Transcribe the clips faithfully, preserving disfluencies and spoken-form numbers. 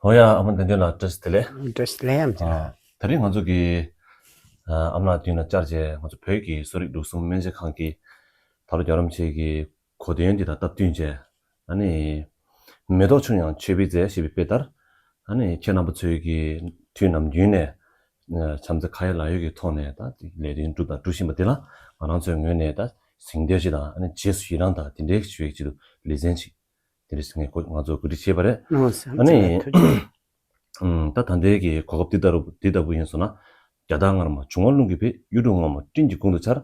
ཨོ་ཡ། ཨ་མ་བདེ་དོན་ལགས། བཀྲ་ཤིས་བདེ་ལེགས། བཀྲ་ཤིས་བདེ་ལེགས། ཨ་མ་ལགས། ཨ། དེ་རིང་ང་ཚོ་གི་ཨ་ཨ་མ་ལགས་མདུན་ལ་བཅར་བྱས། ང་ཚོ་བོད་ཀྱི་གསོ་རིག་འབྲུག་གསུམ་སྨན་དཔྱད་ཁང་གི་ད་ལོ་རྒྱལ་བ་རིན་པོ་ཆེ་གི་གོ་སྟོན་འདི་དང་སྟབས་བསྟུན་བྱས། ཨ་ནི། མེ་ཏོག་ཆུང་ཡང་མཆོད་པའི་རྫས་ཞེས་པའི་དཔེ་ལྟར། ཨ་ནི་ཁྱེད་རྣམ་པ་ཚོའི་གི་དུས་ནམ་རྒྱུན་ནས་ཨ་བྱམས་བརྩེ་ཁ་ཡ་ལག་ཡོད་ཀྱི་ཐོག་ནས་ད་ལས་དོན་བསྒྲུབས་དང་སྒྲུབ་བཞིན་པ་འདི་ལ། ང་རང་ཚོའི་ངོས་ནས་ད་གཟེངས་བསྟོད་ཅིག་དང་། ཨ་ནི་རྗེས་སུ་ཡི་རང་དང་དེ་འདྲའི་ཞུ་ཡིག་ཅིག་ཏུ་ལེ་ཚན་ཅིག་དེ་འདྲ་ཞིག་ངས་ང་ཚོ་གོ་སྒྲིག་བྱས་པ་རེད། ཨ་ནི། ཨམ། ད་ད་ལྟའི་གི་གོ་སྐབས་འདི་ལྟ་བུ་འདི་ལྟ་བུ་ཡིན་སོང་ན། རྒྱ་སྟག་ངར་མ་འབྱུང་བ་རླུང་གིས་འབིགས། གཡུ་འབྲུག་སྔོན་མོ་སྤྲིན་གྱི་གུང་དུ་འཆར།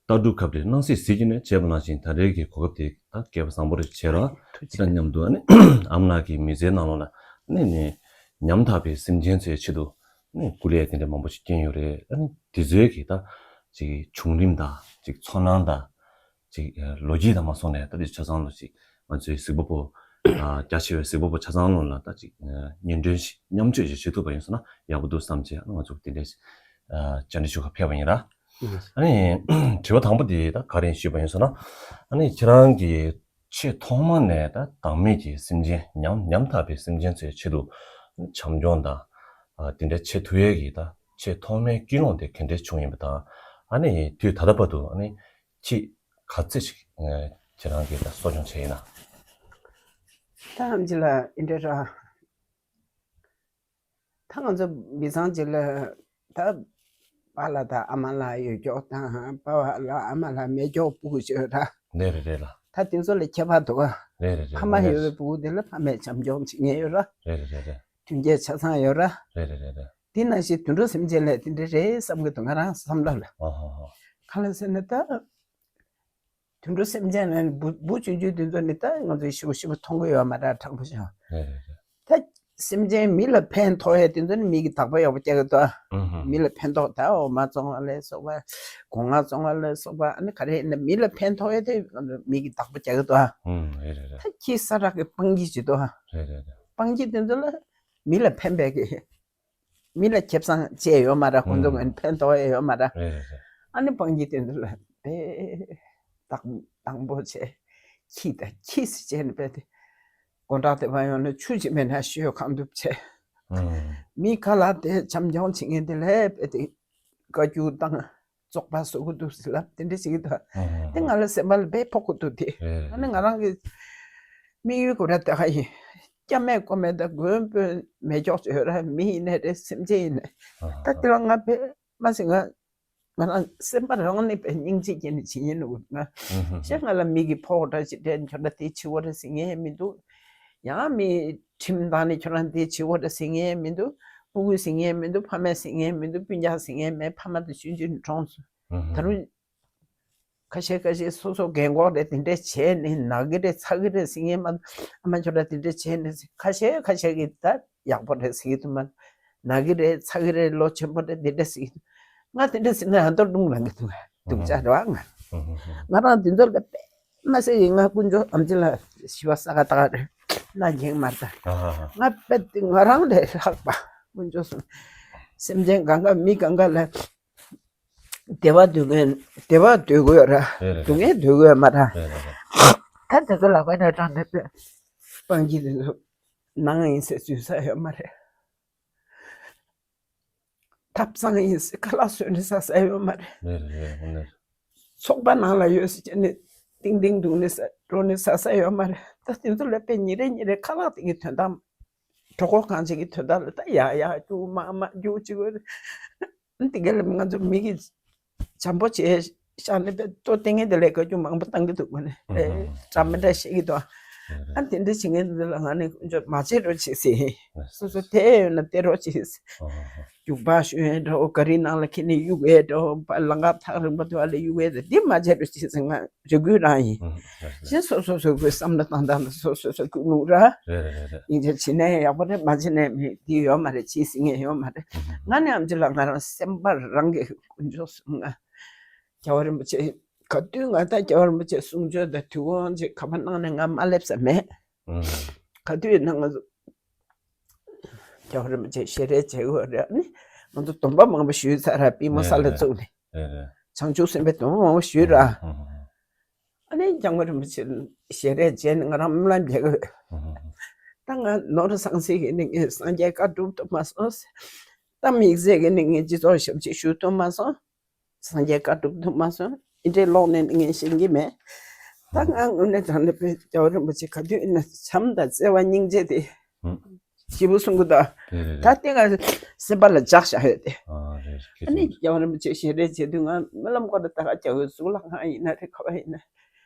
རྟ་འབྲུག་ཁབ་རིལ་སྣང་སྲིད་ཟིལ་གྱིས་གནོན། ཅེས་པ་ནང་བཞིན་ད་རེས་ཀྱི་གོ་སྐབས་དེ་ད་སྐལ་བ་བཟང་པོ་རེད་བྱས་ར། ཐུགས་རྗེ་ཆེ། དེ་དང་མཉམ་དུ་ཨ་ནི་ཨ་མ་ལགས་ཀྱི་མི་ཚེའི་ནང་ལོགས་ལ་ཨ་ནི་ནི་ཉམ་ཐག་པའི་སེམས་ཅན་ཚོའི་ཆེད་དུ་ཨ་ནི་སྐུ་ལས་དེ་འདྲ་མང་པོ་ཞིག་བསྐྱོན་ཡོད་རེད། ཨ་ནི་དེ་ཚོའི་གི་ད་ཅིག་བྱུང་རིམ་དང་ཅིག་ཚོར་སྣང་དང་། ཅིག་ལོ་རྒྱུས་དང་མ་སོང་ནས་ད་དེ་ཆ་ཚང་ལོ་ཅིག་ང་ཚོའི་གཟིགས་པ་པོ། ཨ། རྒྱ་ཆེ་བའི་གཟིགས་པ་པོ་ཆ་ཚང་ལོ་ལ་ད་ཅིག་སྙན་སྒྲོན་ཞིག་མཉམ་སྤྱོད་ཞིག་བྱེད་ཐུབ་པ་ཡིན་སོང་ན་ཡག་པོ་འདུག་བསམ་བྱས། ང་ཚོ་དེ་འདྲའི་བཅར་འདྲི་ཞུ་ག་ཕེབས་པ་ཡིན་ར། ཨ་ནི་དྲི་བ་དང་པོ་དེ་ད་ག་རེ་ཡིན་ཞུས་པ་ཡིན་སོང་ན། ཨ་ནི་ཁྱེད་རང་གིས་ཆེས་ཐོག་མ་ནས་ད་བདག་མེད་ཀྱི་སེམས་ཅན། ཉམ་ཉམ་ཐག་པའི་སེམས་ཅན་ཚོའི་ཆེད་དུ་བྱམས་སྐྱོང་དང་། ཨ། དེ་འདྲ་བྱེད་ཐུབ་ཡས་ཀྱི་ད་ཆེས་ཐོག་མའི་ཀུན་སློང་དེ་ག་འདྲས་བྱུང་ཡིན་པ་དང་། ཨ་ནི་དུས་ད་ལྟ་བར་དུ་ཨ་ནི་ཁྱེད་ག་ཚད་ཅིག་ཁྱེད་རང་གིས་ད་གསོ་སྐྱོང་བྱས་ཡིན་ན། ད་ཨམ་ཆི་ལགས་འདི་འདྲ་ར། ད་ང་ཚོ་མི་ཚང་གཅིག་ལ་ད་པཱ་ལགས་དང་ཨ་མ་ལགས་ཡོད་ཀྱོག་དང་། པཱ་ལགས་ཨ་མ་ལགས་མེད་ཀྱོག་སྤུ་གུ་ཅིག་ཡོད་ར། ལེ་རེ་རེ་ལ། ད་དེ་ཚོ་ལ་ཁྱད་པར་འདུག་ག་ལེ་རེ་རེ། ཕ་མ་ཡོད་པའི་སྤུ་གུ་དེ་ལ་ཕ་མས་བྱམས་སྐྱོང་བྱེད་མཁན་ཡོད་ར། ལེ་རེ་རེ་རེ། མཐུན་རྐྱེན་ཆ་ཚང་ཡོད་ར། ལེ་རེ་རེ་རེ། དེ་ནང་བཞིན་དུད་འགྲོ་སེམས་ཅན་ལ་དེ་འདྲ་རེད་བསམ་གྱི་འདུག་ང་རང་བསམ་བློ་ལ། ཨ་ཧ་ཧ། གང་ལ་ཟེར་ན་ད། དུད་འགྲོ་སེམས་ཅན་ལ་འབུ་འབུ་ཆུང་ཆུང་དེ་ཚོ་ནི་ད་ང་ཚོས་ཞིབ་པོ་ཞིབ་པོ་མཐོང་གི་ཡོད་མ་རེད། དྲང་པོ་བཤད། རེད་རེད་རེད། ད་སེམས་ཅན་མི་ལ་ཕན་ཐོགས་ཡས་དེ་ཚོ་ནི་མི་གིས་བདག་པོ་ཡག་པོ་རྒྱག་གི་འདུག་ཨ། ཨུ་ཧུ། མི་ལ་ཕན་ཐོགས། ད་འོ་མ་བཙོང་བ་ལ་སོགས་པ། སྒོ་ང་བཙོང་བ་ལ་སོགས་པ། ཨ་ནི་ག་རེ་ཡིན་ན་མི་ལ་ཕན་ཐོགས་ཡས་དེ་མི་གིས་བདག་པོ་རྒྱག་གི་འདུག་ཨ། ཨུ། རེད་རེད་རེད། ད་ཁྱི་ས་རག་གི་སྤང་ཁྱི་ཅིག་འདུག་ཨ། རེད་རེད་རེད། སྤང་ཁྱི་དེ་ཚོ་ལ་མི་ལ་ཕན་པའི་གི་མི་ལ་ཁེ་བཟང་བྱས་ཡོད་མ་རེད། ཁོང་ཚོ་ངོས་ནས་ཕན་ཐོགས་ཡས་ཡོད་མ་རེད། རེད་རེད་རེད། ཨ་ནི་སྤང་ཁྱི་དེ་ཚོ་ལ་དཔེ་དང་དང་པོ་བྱས། ཁྱི་དང་ཁྱི་ཟེར་བྱས་ནས་དཔེ་དེ་དགོང་དྲག་དེ་བ་ཡོང་ན་ཆུ་ཅིག་མེད་ན་ཤི་ཡོད་གང་ཐུབ་བྱས། ཨུམ། མི་ཁ་ལག་དེ་བྱམས་སྐྱོང་བྱེད་མཁན་དེ་ལ་དཔེ་དེ་བཀའ་བཀྱོན་བཏང་། བཙོག་པ་བཟོ་གི་འདུག་ཟེར་ལབ་དེ་འདྲ་བྱེད་ཀྱི་འདུག་ཨུམ། དེ་ང་ལ་སེམས་པ་ལ་དཔེ་ཕོག་གི་འདུག་དེ། རེད་རེད། ཨ་ནི་ང་རང་གི་དམིགས་ཡུལ་ཁོ་ར་དེ་ག་ཡིན། སྐྱ་མེད་ཀོ་མེད་དང་མགོན་དཔོན་མེད་ཀྱོག་ཅིག་ཡོད་ར། མི་ཡིན་ནའི་རེད། སེམས་ཅན་ཡིན་ནའི། ཨ་ད་ཧ། དེ་ལ་ང་དཔེ་མ་ཟེར། ང་ང་རང་སེམས་པ་རང་ནས་དཔེ་སྙིང་རྗེ་སྐྱེས་ནས་བྱེད་ཉན་འདུག་ང་ཨུ་ཧུ་ཧུ། གཞན་ང་ལ་མི་གིས་ཕོག་འདྲ་ཅིག་སྤྲད་ཁྱོད་ར་དེ་བྱེད་འོ་ར་ཟེར་ངས་མི་འདུག་ཡང་མི་ཁྲིམས་བཏང་ནས་ཁྱོད་རང་དེ་བྱེད་འོ་ར་ཟེར་ངས་མི་འདུག་སྤུ་གུ་ཟེར་ངས་མི་འདུག་ཕ་མ་ཟེར་ངས་མི་འདུག་སྤུན་ཀྱག་ཟེར་ངས་མེད། ཕ་མ་དང་ཆུང་ཆུང་གྲོངས་སོང་། ཨུ་ཧུ། ད་རུང་ཁ་ཤས་ཁ་ཤས་སོ་སོ་རྒན་གོག་རེད། དེ་འདྲས་བྱས་ནས་ན་གི་རེད་ཚ་གི་རེད་ཟེར་ངས་མ། ཨ་མ་ཁྱོད་ར་དེ་འདྲས་བྱས་ནས་ཁ་ཤས་ཁ་ཤས་ཀྱིས་ད་ཡག་པོ་རེད་ཟེར་གྱི་འདུག་མ། ན་གི་རེད་ཚ་གི་རེད་ལོ་ཆེན་པོ་རེད་དེ་འདྲས་ཟེར་གྱི་འདུག་ང་དེ་འདྲས་ཟེར་ན་ཨ་མདོར་རྡུང་ལངས་གི་འདུག་སྡུག་ཅག་རེད་བ་ང་། ང་རང་དེ་ཚོ་ལ་དཔེ་མ་ཟེར་གི་ང་དཀོན་མཆོག་ཨམ་ཆི་ལགས་ཞི་བ་ས་ག་ད་ག་རེད་ན་འགྱིང་མ་ད། ང་དཔེ་དེ་ང་རང་ལས་ལྷག་པ་དཀོན་མཆོག་གསུམ། སེམས་ཅན་གང་ག་མི་གང་ག་ལ་བདེ་བ་འདོད་མཁན་བདེ་བ་འདོད་དགོས་ར། རེད་རེད། སྡུག་བསྔལ་འདོད་དགོས་མ་ར། རེད་རེད་རེད། ད་དེ་ཚོ་ལག་པ་ནས་དྲངས་ནས་དཔེ་སྤང་ཁྱི་དེ་ཚོ་ནང་ཡིན་ཟེར་འཛུལ་ས་ཡོད་མ་རེད། ཐབ་ཚང་ཡིན་ཟེར་ཁ་ལག་བཟོས་ནས་ཟ་ས་ཡོད་མ་རེད། རེད་རེད་རེད། དངོས་གནས་རེད། ཚོགས་པ་ནང་ལ་ཡོད་ཟེར་བྱས་ནས་ཏིང་ཏིང་འདུག་ནས་ཟ་འགྲོ་ནས་ཟ་ས་ཡོད་མ་རེད། ད་དེ་ཚོ་ལ་དཔེ་ཉིན་རེ་ཉིན་རེ་ཁ་ལག་དེ་གི་དོན་དག་གྲོད་ཁོག་གང་བྱེད་ཀྱི་དོན་དག་ལ་ད་ཡ་ཡ་རྒྱུག་མ་མ་རྒྱུག་ཅིག་དགོས་རེད། དེ་ག་ལ་ང་ཚོ་མི་གི་བྱམས་པོ་བྱས་ཤག་ནས་དཔེ་ལྟོ་ལྟེ་ངན་དེ་ལས་བཀའ་བཀྱོན་མང་པོ་བཏང་གི་འདུག་གོ་ནས། ཨེ་འདྲ་མི་འདྲ་བཤད་ཀྱི་འདུག་ཨ་དེ་འདྲ་བྱེད་མཁན་འདི་ལ་ང་ནི་ཀུན་སྤྱོད་མ་བྱེད་རོགས་བྱེད་ཟེར། སོ་སོ་དེ་ཡོད་ན་དེ་རོགས་བྱེད་ཟེར། རྒྱུག་པ་ཞུ་ཡས་འདྲ་བོ་ག་རི་ནང་ལ་ཁྱེར་ནས་གཡུག་ཡས་འདྲ་བོ་ལམ་ཁ་ཐག་རིང་པོ་དེ་བ་ལ་གཡུག་ཡས་དེ་འདི་མ་བྱེད་རོགས་བྱེད་ཟེར། ང་རེ་སྐུལ་རང་ཡིན། ཨུ། རེད་རེད། གཞན་སོ་སོ་སོ་སོའི་བསམ་བློ་བཏང་སྟངས་ལ་སོ་སོ་སོ་སྐུལ་ལུགས་ར། རེད་རེད་རེད་རེད། ཡིན་ཆ་བྱེད་ནས་ཡག་པོ་རེད། མ་བྱེད་ནས་མི་འདི་ཡོད་མ་རེད། བྱེད་ཟེར་མཁན་ཡོད་མ་རེད། ཨུ། ང་ནི་ཨམ་ཆི་ལགས་ང་རང་སེམས་པ་རང་གི་དཀོན་མཆོག་གསུམ། ང་རྒྱལ་བ་རིན་པོ་ཆེ་ག་དུས་ང་ད་རྒྱལ་བ་རིན་པོ་ཆེ་གསུང་ཆོས་དང་དུས་དགོང་ཅིག་ག་པར་གནང་ནས་ང་མ་སླེབས་ས་མེད། ཨུ། ག་དུས་ཡིན་ན་ང་ཚོ་རྒྱལ་བ་རིན་པོ་ཆེ་ཞལ་རས་མཇལ་དགོས་རེད། ཨ་ནི་ང་ཚོ་སྡོམ་པ་མང་པོ་ཞུས་ཚར་ར། པུས་མོ་ས་ལ་བཙུགས་ནས། རེད་རེད། བྱང་ཆུབ་སེམས་དཔའི་སྡོམ་པ་མང་པོ་ཞུས་ར། ཨ་ནི་སྐྱབས་མགོན་རིན་པོ་ཆེ་ཞལ་རས་མཇལ་ནས་ང་རང་སྨོན་ལམ་རྒྱག་གི་ཡོད། ད་ ད་ང་ནོར་སངས་སྲིད་ཀྱི་ནི་ངས་སངས་རྒྱས་བཀའ་སྒྲུབ་ཐུབ་མ་སོང་། ད་དམིགས་བསལ་གྱི་ནི་ངས་སྤྱི་ཚོགས་ཞབས་ཕྱི་ཞུ་ཐུབ་མ་སོང་། སངས་རྒྱས་བཀའ་སྒྲུབ་ཐུབ་མ་སོང་། ཨི་འདྲའི་ལོག་ནས་ནི་ངས་ཤེས་ཀྱི་མེད། ད་ང་དངོས་གནས་དྲང་གནས་དཔེ་རྒྱལ་བ་རིན་པོ་ཆེ་ག་དུས་ཡིན་ན་བྱམས་དང་བརྩེ་བ་སྙིང་རྗེ་དེ། ཞེ་པོ་གསུང་གི་འདུག་རེད་རེད་ད་རེད། དེ་ང་སེམས་པ་ལ་འཇགས་བཞག་ཡོད་དེ། ཨ་རེད་རེད། ཨ་ནི་རྒྱལ་བ་རིན་པོ་ཆེ་ཞལ་རས་མཇལ་དུས་ང་རྨི་ལམ་སྐོར་ལ་ད་ག་རྒྱག་ཡོད། གཟུགས་ལ་ང་ཡིན་ན་རེད། ག་བ་ཡིན་ན།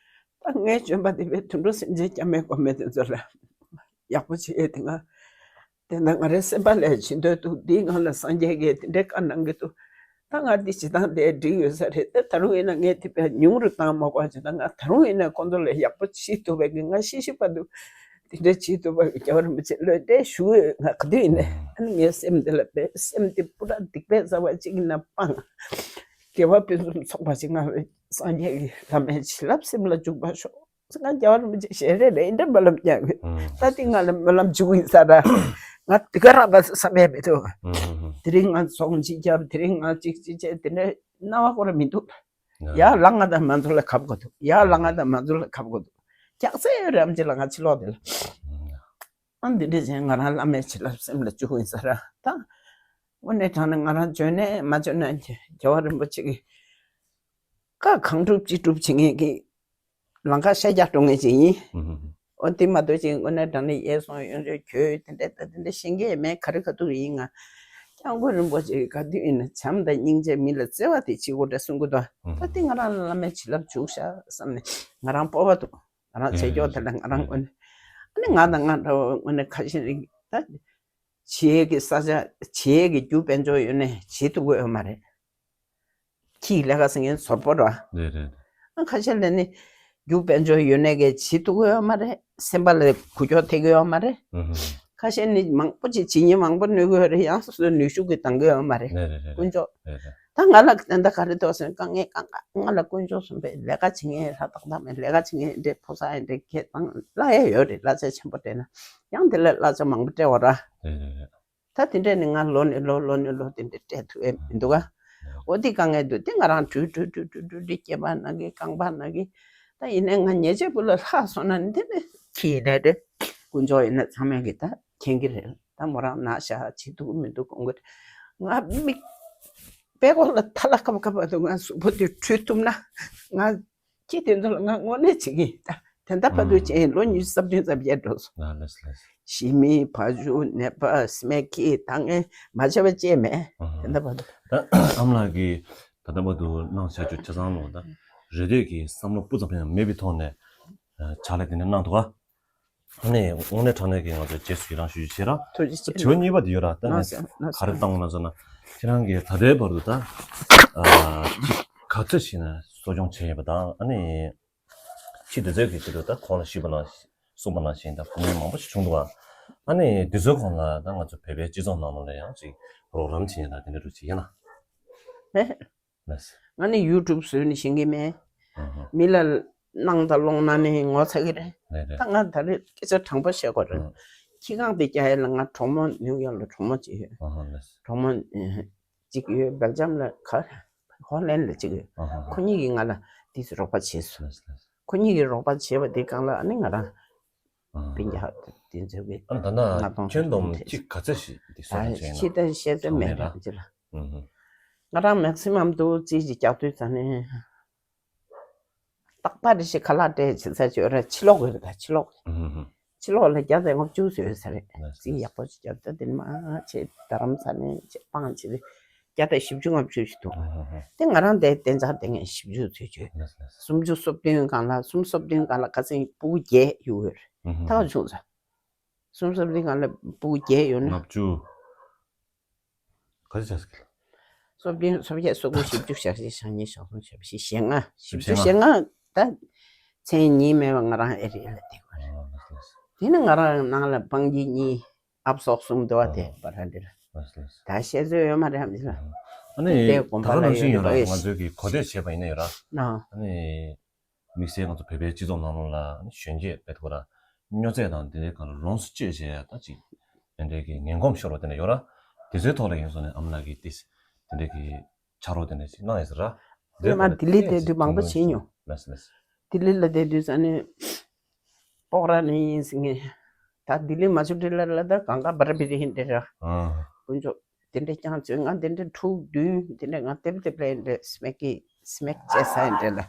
ད་ངའི་བྱོན་པ་དེ་བས་དུད་འགྲོ་སེམས་ཅན་སྐྱབས་མེད་མགོན་མེད་དེ་ཚོ་ལ་ཡག་པོ་བྱེད་ཡོད་དེ་ང་། དེ་ན་ང་རའི་སེམས་པ་ལ་བྱེད་འདོད་འདུག་འདིའི་ངང་ལ་སངས་རྒྱས་ཀྱིས་དེ་འདྲའི་བཀའ་གནང་གི་འདུག་ད་ང་འདི་བྱེད་སྟངས་དེ་འགྲིག་ཡོད་ས་རེད། ད་ད་རུང་ཡིན་ན་ངས་དེ་བས་ཉུང་རུ་བཏང་མ་དགོས་བྱེད། ད་ང་ད་རུང་ཡིན་ན་ཁོང་ཚོ་ལ་ཡག་པོ་བྱེད་ཐུབ་པའི་གི་ང་ཤི་ཤི་བར་དུ་དེ་འདྲ་བྱེད་ཐུབ་པ་གི་རྒྱལ་བ་རིན་པོ་ཆེ་བློ་གཏད་ཞུ་འོས། ང་ག་དུས་ཡིན་ནའི་ཨ་ནི་ངའི་སེམས་འདི་ལ་བས་སེམས་འདི་པུ་ར་སྡིག་པའི་རྩ་བ་གཅིག་ཡིན་ན་སྤངས། དགེ་བ་ཕུན་སུམ་ཚོགས་པ་ཞིག་ང་སངས་རྒྱས་ཀྱི་བླ་མའི་བྱིན་རླབས་སེམས་ལ་འཇུག་པར་ཤོག་ང་རྒྱལ་བ་རིན་པོ་ཆེ་ཞལ་རས་ལས་འདྲ་སྨོན་ལམ་རྒྱག་གི། ད་དེ་ང་ལ་སྨོན་ལམ་འཇུག་ཡིན་ས་ར། ང་དེ་ག་རང་པ་བསམ་ཡས་མི་འདུག་དེ་རིང་ང་ཚོང་ཅིག་བརྒྱབ། དེ་རིང་ང་ཅིག་ཅིག་བྱས། དེ་འདྲ་སྣང་བ་ཁོ་ར་མི་འདུག་ཡ་ལ་ང་དང་མ་ཚོ་ལ་ཁབ་དགོས་འདུག་ཡ་ལ་ང་དང་མ་ཚོ་ལ་ཁབ་དགོས་འདུག་རྒྱག་ས་ཡོད་རེད། ཨམ་ཆི་ལ་ང་ཕྱི་ལོགས་དེ་ལ། ཨ་འདི་འདྲ་བྱས་ང་རང་བླ་མའི་བྱིན་རླབས་སེམས་ལ་འཇུག་ཡིན་ས་ར། ད་དངོས་གནས་དྲང་གནས་ང་རང་འཇོན་ནས་མ་འཇོན་ནས་རྒྱལ་བ་རིན་པོ་ཆེ་གི་བཀའ་གང་སྒྲུབ་ཅི་སྒྲུབ་བྱེད་མཁན་གྱི་ལམ་ཁ་ཤར་རྒྱག་འགྲོ་མཁན་ཅིག་ཡིན། ཨོ་དེ་མ་གཏོགས་ཅིག་དངོས་གནས་དྲང་གནས་ཡས་སོང་ཡོང་ཆོག་གྱོད་དེ་འདྲ་ད་དེ་འདྲ་ཤེས་མཁན་མེད། ག་རེ་ག་ཐུག་ཡིན། ང་སྐྱབས་མགོན་རིན་པོ་ཆེ་ག་དུས་ཡིན་ན་བྱམས་དང་སྙིང་རྗེ་མི་ལ་བརྩེ་བ་དེ་བྱེད་དགོས་འདྲ་གསུང་གི་འདུག་ད་དེ་ང་རང་ལ་བླ་མའི་བྱིན་རླབས་འཇུག་ཤག་བསམ་ནས་ང་རང་སྤོབས་པ་འདུག་ང་རང་བྱེད་ཀྱོག་དེ་ལ་ང་རང་དངོས་གནས་ཨ་ནི་ང་དང་ང་འདྲ་བོ་དངོས་གནས་ཁ་ཞེ་རིང་ད་བྱེད་ཀྱི་ས་ཆ་བྱེད་ཀྱི་རྒྱུ་དཔལ་འབྱོར་ཡོད་ནས་བྱེད་ཐུབ་ཀྱི་ཡོད་མ་རེད། ཁྱིའི་ལས་ཀ་ཟེར་མཁན་ཟོར་པོ་ར། རེད་རེད། ཨ་ཁ་ཤས་ལས་ནི་རྒྱུ་དཔལ་འབྱོར་ཡོད་ནས་གས་བྱེད་ཐུབ་ཀྱི་ཡོད་མ་རེད། སེམས་པ་ལ་འགུལ་སྐྱོད་ཐེབས་ཀྱི་ཡོད་མ་རེད། ཧུམ་ཧུམ། ཁ་ཤས་ནི་མང་པོ་ཅིག་བྱེད་ཉེན་མང་པོ་གནོད་ཀྱི་ཡོད་རེད། ཡང་སོ་སོའི་ནུས་ཤུགས་ཀྱིས་འདང་གི་ཡོད་མ་རེད། རེད་རེད་རེད། དཀོན་མཆོག་རེད་རེད། ད་ང་ལ་ད་ལྟ་ག་རེ་འདུག་ཟེར་ན་དཀའ་ངལ་གང་ག་ང་ལ་དཀོན་མཆོག་གསུམ་པས་ལས་ཀ་བྱེད་མཁན་ལྷག་ཏག་ཏག་མེད། ལས་ཀ་བྱེད་མཁན་འདྲེ་ཕོ་གསར་ཡིན་འདྲེ་ཁྱེད་དང་གླ་ཡས་ཡོད་རེད། གླ་ཆ་ཆེན་པོ་སྤྲད་ན་ཡང་དེ་ལས་གླ་ཆ་མང་པོ་སྤྲད་འོ་ར། རེད་རེད་རེད། ད་དེ་འདྲས་ནི་ང་ལོ་ནས་ལོ་ལོ་ནས་ལོ་དེ་འདྲས་སྤྲད་ཐུབ་ཡས་མི་འདུག་ག་འོ་དེ་དཀའ་ངལ་འདུག་དེ་ང་རང་བྲུས་བྲུས་བྲུས་བྲུས་བྲུས་བྲུས་སྐྱེས་པ་ན་གི་རྐང་པ་ན་གི་ད་ཡིན་ནའི་ང་ཉེས་ཆད་བུ་ལ་ལྷག་སོང་ན་ནི་དེ་ནི་ཁྱི་ཡིན་ནའི་འདྲ་དཀོན་མཆོག་ཡིན་ན་ཚང་མས་གི་ད་མཁྱེན་གི་རེད། ད་མོ་རང་ན་ཤ་བྱེད་ཐུབ་མི་འདུག་དགོངས་གི་རེད། ང་མིག་པད་ཀོག་ལ་ཐ་ལ་ཁབ་ཁབ་འདུག་ང་གཟུགས་པོ་དེ་བྲུས་ཐུབ་ན་ང་ཁྱི་དེ་ཚོ་ལ་ང་དངོས་གནས་བྱེད་ཀྱི་ཡིན། ད་དེ་འདྲ་བར་དུ་ཨང་བྱས་ལོ་ཉི་ཤུ་རྩ་བདུན་རྩ་བརྒྱད་འགྲོ་སོང་། ལགས་ལགས་ལགས། ཞི་མི་བ་ཇུ་ནད་པ་སྨད་ཀྱི་ད་ངས་མ་བྱས་པ་ཅིག་མེད། ཨང་དེ་འདྲ་བར་དུ། ད་ཨ་མ་ལགས་ཀྱིས་ད་ལྟ་བར་དུ་གནང་བཞག་རྒྱུ་ཆ་ཚང་ལོ་ད་རེ་ལྟོས་ཀྱི་བསམ་བློ་སྤུ་ཙམ་ཡང་མེད་པའི་ཐོག་ནས་ཕྱག་ལས་དེ་འདྲ་གནང་འདུག་ག་ཨ་ནི་དངོས་གནས་དྲང་གནས་ཀྱི་ང་ཚོ་རྗེས་སུ་ཡི་རང་ཞུ་རྒྱུ་བྱེད་ར། ཐུགས་རྗེ་ཆེ། དྲི་བ་གཉིས་པ་དེ་ཡོད་ར། ད་ནི་ག་རེ་བཏང་ན་ཟེར་ན་ཁྱེད་རང་གིས་ད་ལྟའི་བར་དུ་ད་ཅིག་ག་ཚོད་ཞིག་ན་གསོ་སྐྱོང་བྱས་ཡོད་པ་དང་ཨ་ནི་ཕྱི་དེ་ཚོའི་གི་ཆེད་དུ་ད་ཁོང་ལ་ཞུས་པ་ནང་གསུངས་པ་ནང་བཞིན་ད་བུ་མོ་མང་པོ་ཞིག་བྱུང་འདུག་ག་ཨ་ནི་དེ་ཚོའི་གོང་ལ་ད་ང་ཚོ་བོད་པའི་སྤྱི་ཚོགས་ནང་ལོགས་ལ་ཡང་ཅིག་རོགས་རམ་བྱེད་ཡ་ད་དེ་འདྲ་རུ་ཅིག་ཡིན་ན། ལགས། ང་ནི་ཡུ་ཊུབ་བཟོས་ནས་ཤེས་ཀྱི་མེད། ཨ་ཧ། མི་ལ་གནང་དང་སློང་ན་ནི་ངོ་ཚ་གི་རེད། རེད་རེད། ད་ང་ད་རེས་སྐད་ཆ་དྲང་པོ་བཤད་དགོས་རེད། ཨ། ཁྱི་གང་དེ་རྒྱག་ཡ་ལ་ང་གྲོགས་མོ་ནིའུ་ཡོག་ལ་གྲོགས་མོ་གཅིག་ཡོད། ཨ་ཧ་ལགས། གྲོགས་མོ་ཨ་གཅིག་ཡོད། སྦེལ་ཇམ་ལ་ག་ཧོ་ལན་ལ་གཅིག་ཡོད། ཨ་ཧ་ཧ། ཁོ་གཉིས་ཀྱིས་ང་ལ་དེ་ཚོ་རོགས་པ་བྱས་སོང་། ལགས་ལགས། ཁོ་གཉིས་ཀྱིས་རོགས་པ་བྱས་པ་དེ་སྒང་ལ་ཨ་ནི་ང་རང་ཨ་ཧ། སྤུན་ཀྱག་དེ་ཚོ་གིས་ཨ་ད་ལྟ་ལྔ་སྟོང་ཁྱོན་བསྡོམས་ཁྱི་ག་ཚོད་ཞིག་དེ་གསོ་སྐྱོང་བྱས་ཡིན་ན། ད་ཕྱི་ལྟར་བཤད་ས་མེད་ར་ཅི་ལ། ཨུ་ཧུ། ང་རང་མེག་སི་མམ་དུ་རྩིས་ཀྱི་རྒྱག་དུས་ཙ་ནས། ཏག་ཏག་རེ་ཞིག་ཁ་ལག་སྤྲད་བྱེད་ས་ཅིག་ཡོད་ར། ཕྱི་ལོགས་ཡོད་ར། ཕྱི་ལོགས། ཨུ་ཧུ། ཕྱི་ལོགས་ལ་བརྒྱ་དང་ལྔ་བཅུ་ཙམ་ཡོད་ས་རེད། ལགས་རྩིས་ཡག་པོ་ཞིག་རྒྱབ་ད་དེ་མ་བྱེད་རྡ་རམ་ས་ནས་བྱེད་སྤང་བྱེད་བརྒྱ་དང་བཞི་བཅུ་ལྔ་བཅུ་ཞིག་འདུག་ཨུ་ཧུ་ཧུ། དེ་ང་རང་དེ་གཏན་འཇགས་དེ་ངས་བཞི་བཅུ་ཚོད་བྱོས། ལགས་ལགས། སུམ་ཅུ་སོ་བདུན་སྒང་ལ་སུམ་སོ་བདུན་སྒང་ལ་ཁ་སང་སྤུ་གུ་བརྒྱད་གཡུགས་ཡོད་རེད། ཨུ་ཧུ་ཧུ། ད་ག་བྱུང་ཚར། སུམ་སོ་བདུན་སྒང་ལ་སྤུ་གུ་བརྒྱད་ཡོད་ན། ལྔ་བཅུ། ག་ཚོད་ཆགས་སོང་། སོ་བདུན་སོ་བརྒྱད་སོ་དགུ་བཞི་བཅུ་ཞེ་བཞི་ཞེ་གཉིས་ཞེ་གསུམ་ཞེ་བཞི་ཞེ་ལྔ། བཞི་བཅུ་ཞེ་ལྔ། ད་མཚན་ཉིད་མེད་པ་ང་རང་ཨེ་རི་ཡ་ལ་བསྡད་དགོས་རེད། ཨོ་ལགས་ལགས། དེ་ནི་ང་རང་ནང་ལ་སྤང་གི་གཉིས་ཨབ་སོག་གསུམ་འདུག་བ་དེ་ཨོ་པ་ར་འདི་ར། ལགས་ལགས། ད་བཤད་ཚོད་ཡོད་མ་རེད་ཧམ་ཅི་ལ། ཨ་ནི་དེ་ད་དགོན་པ་ག་ལ་ནང་བཞིན་ཡོད་ཡོད་ར། རེད། ང་ཚོའི་གི་གོ་སྒྲིག་བྱས་པ་ཡིན་ན་ཡོད་ར། ན། ཨ་ནི། དམིགས་བསལ་ང་ཚོ་བོད་པའི་སྤྱི་ཚོགས་ནང་ལོགས་ལ་གཞོན་སྐྱེས་དཔེ་ཐོག་ར་སྨྱོ་རྫས་དང་དེ་འདྲའི་སྒང་ལ་ལོངས་སུ་སྤྱོད་བྱས་ད་ཅིག་དེ་འདྲའི་གི་ངན་གོམས་ཤོར་བ་དེ་འདྲ་ཡོད་ར། དེ་ཚོའི་ཐོག་ལ་ཡིན་སོང་ནས་ཨ་མ་ལགས་ཀྱིས་ཏིས་དེ་འདྲའི་གི་ཕྱག་རོགས་དེ་འདྲ་ཅིག་གནང་ཡོད་ས་ར། དེ་ང་ལ་ལྡི་ལི་བསྡད་དུས་མང་པོ་བྱས་མྱོང་། ལགས་ལགས། ལྡི་ལི་ལ་བསྡད་དུས་ཙ་ནས་སྤོག་ར་ནས་ཡིན་ཟེར་ངས། ད་ལྡི་ལི་མ་ཆུ་འདྲི་ལ་ལ་ད་གང་ག་བར་བི་རི་ཧིན་འདྲི་ར། ཨ། དཀོན་མཆོག་དེ་འདྲ་རྐྱང་བྱོས། ང་དེ་འདྲ་ཕྲུག་བདུན་དེ་འདྲ་ང་ཏེབ་ཏེབ་ལ་འདྲ་སྨེག་གི་སྨེག་བྱས་ས་འདྲ་ལ་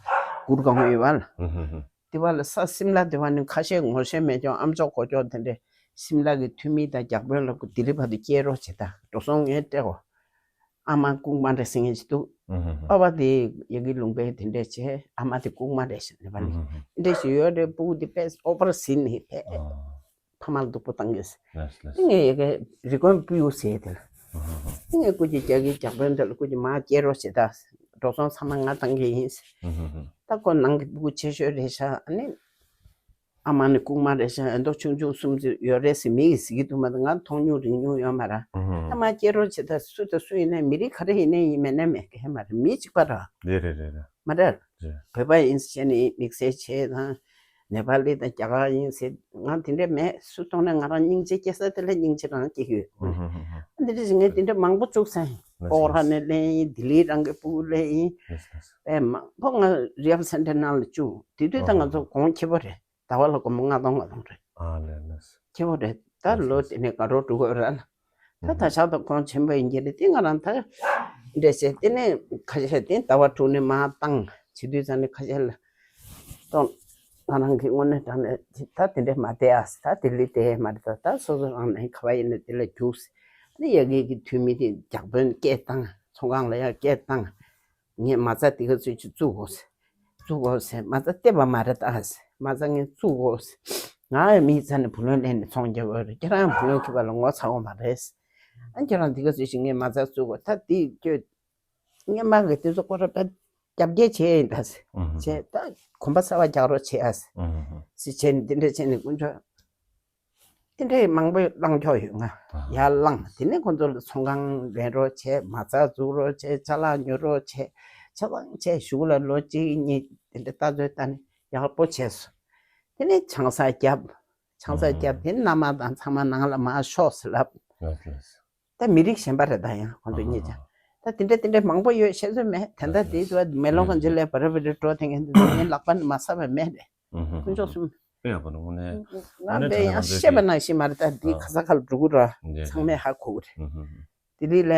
གུར་གང་ཡོད་བ་ལ། ཨུ་ཧུ་ཧུ། དེ་བ་ལ་ས་སིམ་ལ་དེ་བ་ནི་ཁ་ཤས་ངོ་ཤེས་མེད་ཀྱང་ཨམ་ཅོག་གོ་ཅོག་དེ་འདྲ་སིམ་ལ་གི་འཐུས་མི་དང་རྒྱག་དཔོན་ལ་ལྡི་ལི་བར་དུ་སྐྱེལ་རོགས་བྱེད་ད་འགྲོ་སོང་ངས་སྤྲད་གོ། ཨ་མ་ལྐུགས་མ་རེད་ཟེར་མཁན་ཞིག་འདུག་ཨུ་ཧུ་ཧུ། ཨ་བ་དེ་ཡ་གི་ལུང་པའི་དེ་འདྲས་བྱས། ཨ་མ་དེ་ལྐུགས་མ་རེད་ཟེར་ནས་པ་ནི། ཨུ་ཧུ་ཧུ། འདྲས་ཞིག་ཡོད་རེད། སྤུ་གུ་དེ་དཔེ་ཨོ་པ་ར་ཟིན་ནས་ཕེ། ཨ། ཕ་མ་ལ་སྡུག་པོ་བཏང་གི་ཟེར། ལགས་ལགས། དེ་ངས་ཡ་གི་རི་ཀོན་སྤུ་གུ་ཟེར་དེ་ལ། ཨུ་ཧུ་ཧུ། དེ་ངས་སྐུ་མཁྱེན་རྒྱ་གི་རྒྱག་དཔོན་དེ་ལ་སྐུ་མཁྱེན་མ་སྐྱེལ་རོགས་བྱེད་ད། འགྲོ་སོང་ཚང་མ་ང་བཏང་གི་ཡིན་ཟེར། ཨུ་ཧུ་ཧུ། ད་ཁོ་ནང་གི་སྤུ་གུ་ཆེ་ཤོས་རེད་ཤག་ཨ་ནི། ཨ་མ་ནི་ལྐུགས་མ་རེད་ཤག་ཨེ་མདོག་ཆུང་ཆུང་གསུམ་ཙམ་ཡོད་རེད་ཟེར་མི་གིས་ཟེར་གྱི་འདུག་མ་གཏོགས་ང་མཐོང་མྱོང་རིག་མྱོང་ཡོད་མ་རེད། ཨུ་ཧུ། ཨ་མ་སྐྱེལ་རོགས་བྱེད་ད། སུ་དང་སུ་ཡིན་ནའི་མི་རིགས་ག་རེ་ཡིན་ནའི་ཡིན་མེད་ནའི་མེད་གི་མ་རེད། མི་གཅིག་པ་རེད། རེད་རེད་རེད་རེད། མ་རེད། རེད། བོད་པ་ཡིན་ཟེར་ནས་དམིགས་བསལ་བྱས་དང་། ནེ་པ་ལི་དང་རྒྱ་གར་ཡིན་ཟེར་ང་དེ་འདྲ་མེད། སུ་མཐོང་ནའི་ང་རང་སྙིང་རྗེ་སྐྱེ་ས་དེ་ལ་སྙིང་རྗེ་རང་སྐྱེ་གི་ཡོད། ཨུ་ཧུ་ཧུ་ཧུ། འདི་འདྲ་ཞིག་ངས་དེ་འདྲ་མང་པོ་བཙུགས་ས་ཡིན། ལགས་ཀོ་ཧྲ་ནས་ལེན་ཡིན། ལྡི་ལི་རང་གི་སྤུ་གུ་ལེན་ཡིན། ལགས་ལགས། ཨེ་མང་པོ་ང་རི་ཨབ་སེན་ཊར་ནང་ལ་བཅུག་དེ་དུས་ད་ང་ཚོ་གོང་ཁེ་པོ་རེད། ཟླ་བ་ལ་སྒོར་མོ་ལྔ་སྟོང་ལྔ་སྟོང་རེད། ཨ་ལས་ལས། ཁྱེད་འོ་རེད། ད་ལོ་དེ་ནས་དགའ་རོགས་འགྲོ་དགོས་ར་ལ། ད་ད་ཆགས་ད་གོང་ཆེན་པོ་ཡིན་གྱི་རེད། དེ་ང་རང་ད་འདྲས་བྱས་དེ་ནས་ཁ་ཤས་དེ་ཟླ་བ་དྲུག་ནས་མ་བཏང་བྱེད་དུས་ཙང་ནས་ཁ་ཤས་ལ་གཏོང་། ང་རང་གི་དངོས་གནས་དྲང་གནས་ད་དེ་འདྲས་མ་བསྡད་ཨ། ད་དེ་ལས་དེ་མ་རེད། ད་ད་སོ་སོ་རང་ནས་ག་བ་ཡིན་ན་དེ་ལ་རྒྱུགས། ཨ་ནི་ཡ་གི་གི་འཐུས་མི་དེ་རྒྱག་དཔོན་སྐད་བཏང་། ཚོང་ཁང་ལ་ཡ་སྐད་བཏང་། ངས་མ་རྩ་དེ་ག་ཚོད་ཅིག་བཙུགས་དགོས། བཙུགས་དགོས་ཟེར། མ་རྩ་བལྟས་པ་མ་རེད་ད་ཟེར། མ་རྩ་ངས་བཙུགས་དགོས་ཟེར། ང་ཡང་མིའི་རྩ་ནས་བུ་ལོན་ལེན་ནས་ཚོང་རྒྱག་དགོས་རེད། ཁྱེད་རང་ཡང་བུ་ལོན་འཁྱེར་བ་ལ་ངོ་ཚ་བོ་མ་རེད་ཟེར། ཨ་ཁྱེད་རང་དེ་ག་ཚོད་ཅིག་ངས་མ་རྩ་བཙུགས་དགོས། ད་དེ་ཁྱོད་སྔོན་མ་གི་དེ་ཚོ་སྐོར་ར་པ་རྒྱབ་འགལ་བྱས་ཡིན་ད་ཟེར། ཨུ་ཧུ། བྱས་ད་གོམ་པ་གསར་བ་རྒྱག་རོགས་བྱེད་ཨ་ཟེར། ཨུ་ཧུ། ཟེར་བྱས་ནས་འདི་འདྲ་བྱས་ནས་དཀོན་མཆོག་དེ་འདྲའི་མང་པོ་བླངས་ཆོག་ཡོད་ང་། ཨ། ཡར་བླངས། དེ་ནས་ཁོང་ཚོ་ལ་ཚོང་ཁང་ལེན་རོགས་བྱས། མ་རྩ་འཛུགས་རོགས་བྱས། ཅ་ལག་ཉོ་རོགས་བྱས། ཆ་ཚང་བྱས། གཞུག་ལ་ལོ་གཅིག་གཉིས་དེ་འདྲ་ལྟ་ཚོད་བལྟ་ནས་ཡག་པོ་བྱས་སོང་། དེ་ནས་ཆང་ས་བརྒྱབ། ཆང་ས་བརྒྱབ། ཨ། དེ་ནས་མནའ་མ་དང་ཚང་མ་ནང་ལ་མར་ཤོག་ཟེར་ལབ། ལགས་ལགས། ད་མི་རིགས་གཞན་པ་རེད། ད་ཡང་ཁོང་ཚོ་གཉིས་ཀྱང་། ད་དེ་འདྲ་དེ་འདྲ་མང་པོ་ཡོད། བཤད་ཚོད་མེད། ད་ལྟ་དེའི་དུས་མེ་ལོང་གང་ཅི་ལས་བར་བར་འགྲོ་དེ་ངས་འདི་ཚོ་ངའི་ལག་པ་ནས་མ་ཟ་བ་མེད་རེད། ཨུ་ཧུ། དཀོན་མཆོག་གསུམ། དཔེ་ཡག་པོ་འདུག་དངོས་གནས། ང་དངོས་གནས་དཔེ་ཡང་དྲང་དྲང་ཤེས་པ་ནང་བཞིན་མ་རེད། ད་འདི་ཨ། ག་ས་ག་ལ་འགྲོ་གི་ར། འདི་ཚང་མས་ཧ་གོ་གི་རེད། ཨུ་ཧུ་ཧུ། དེ་རིང་ལ་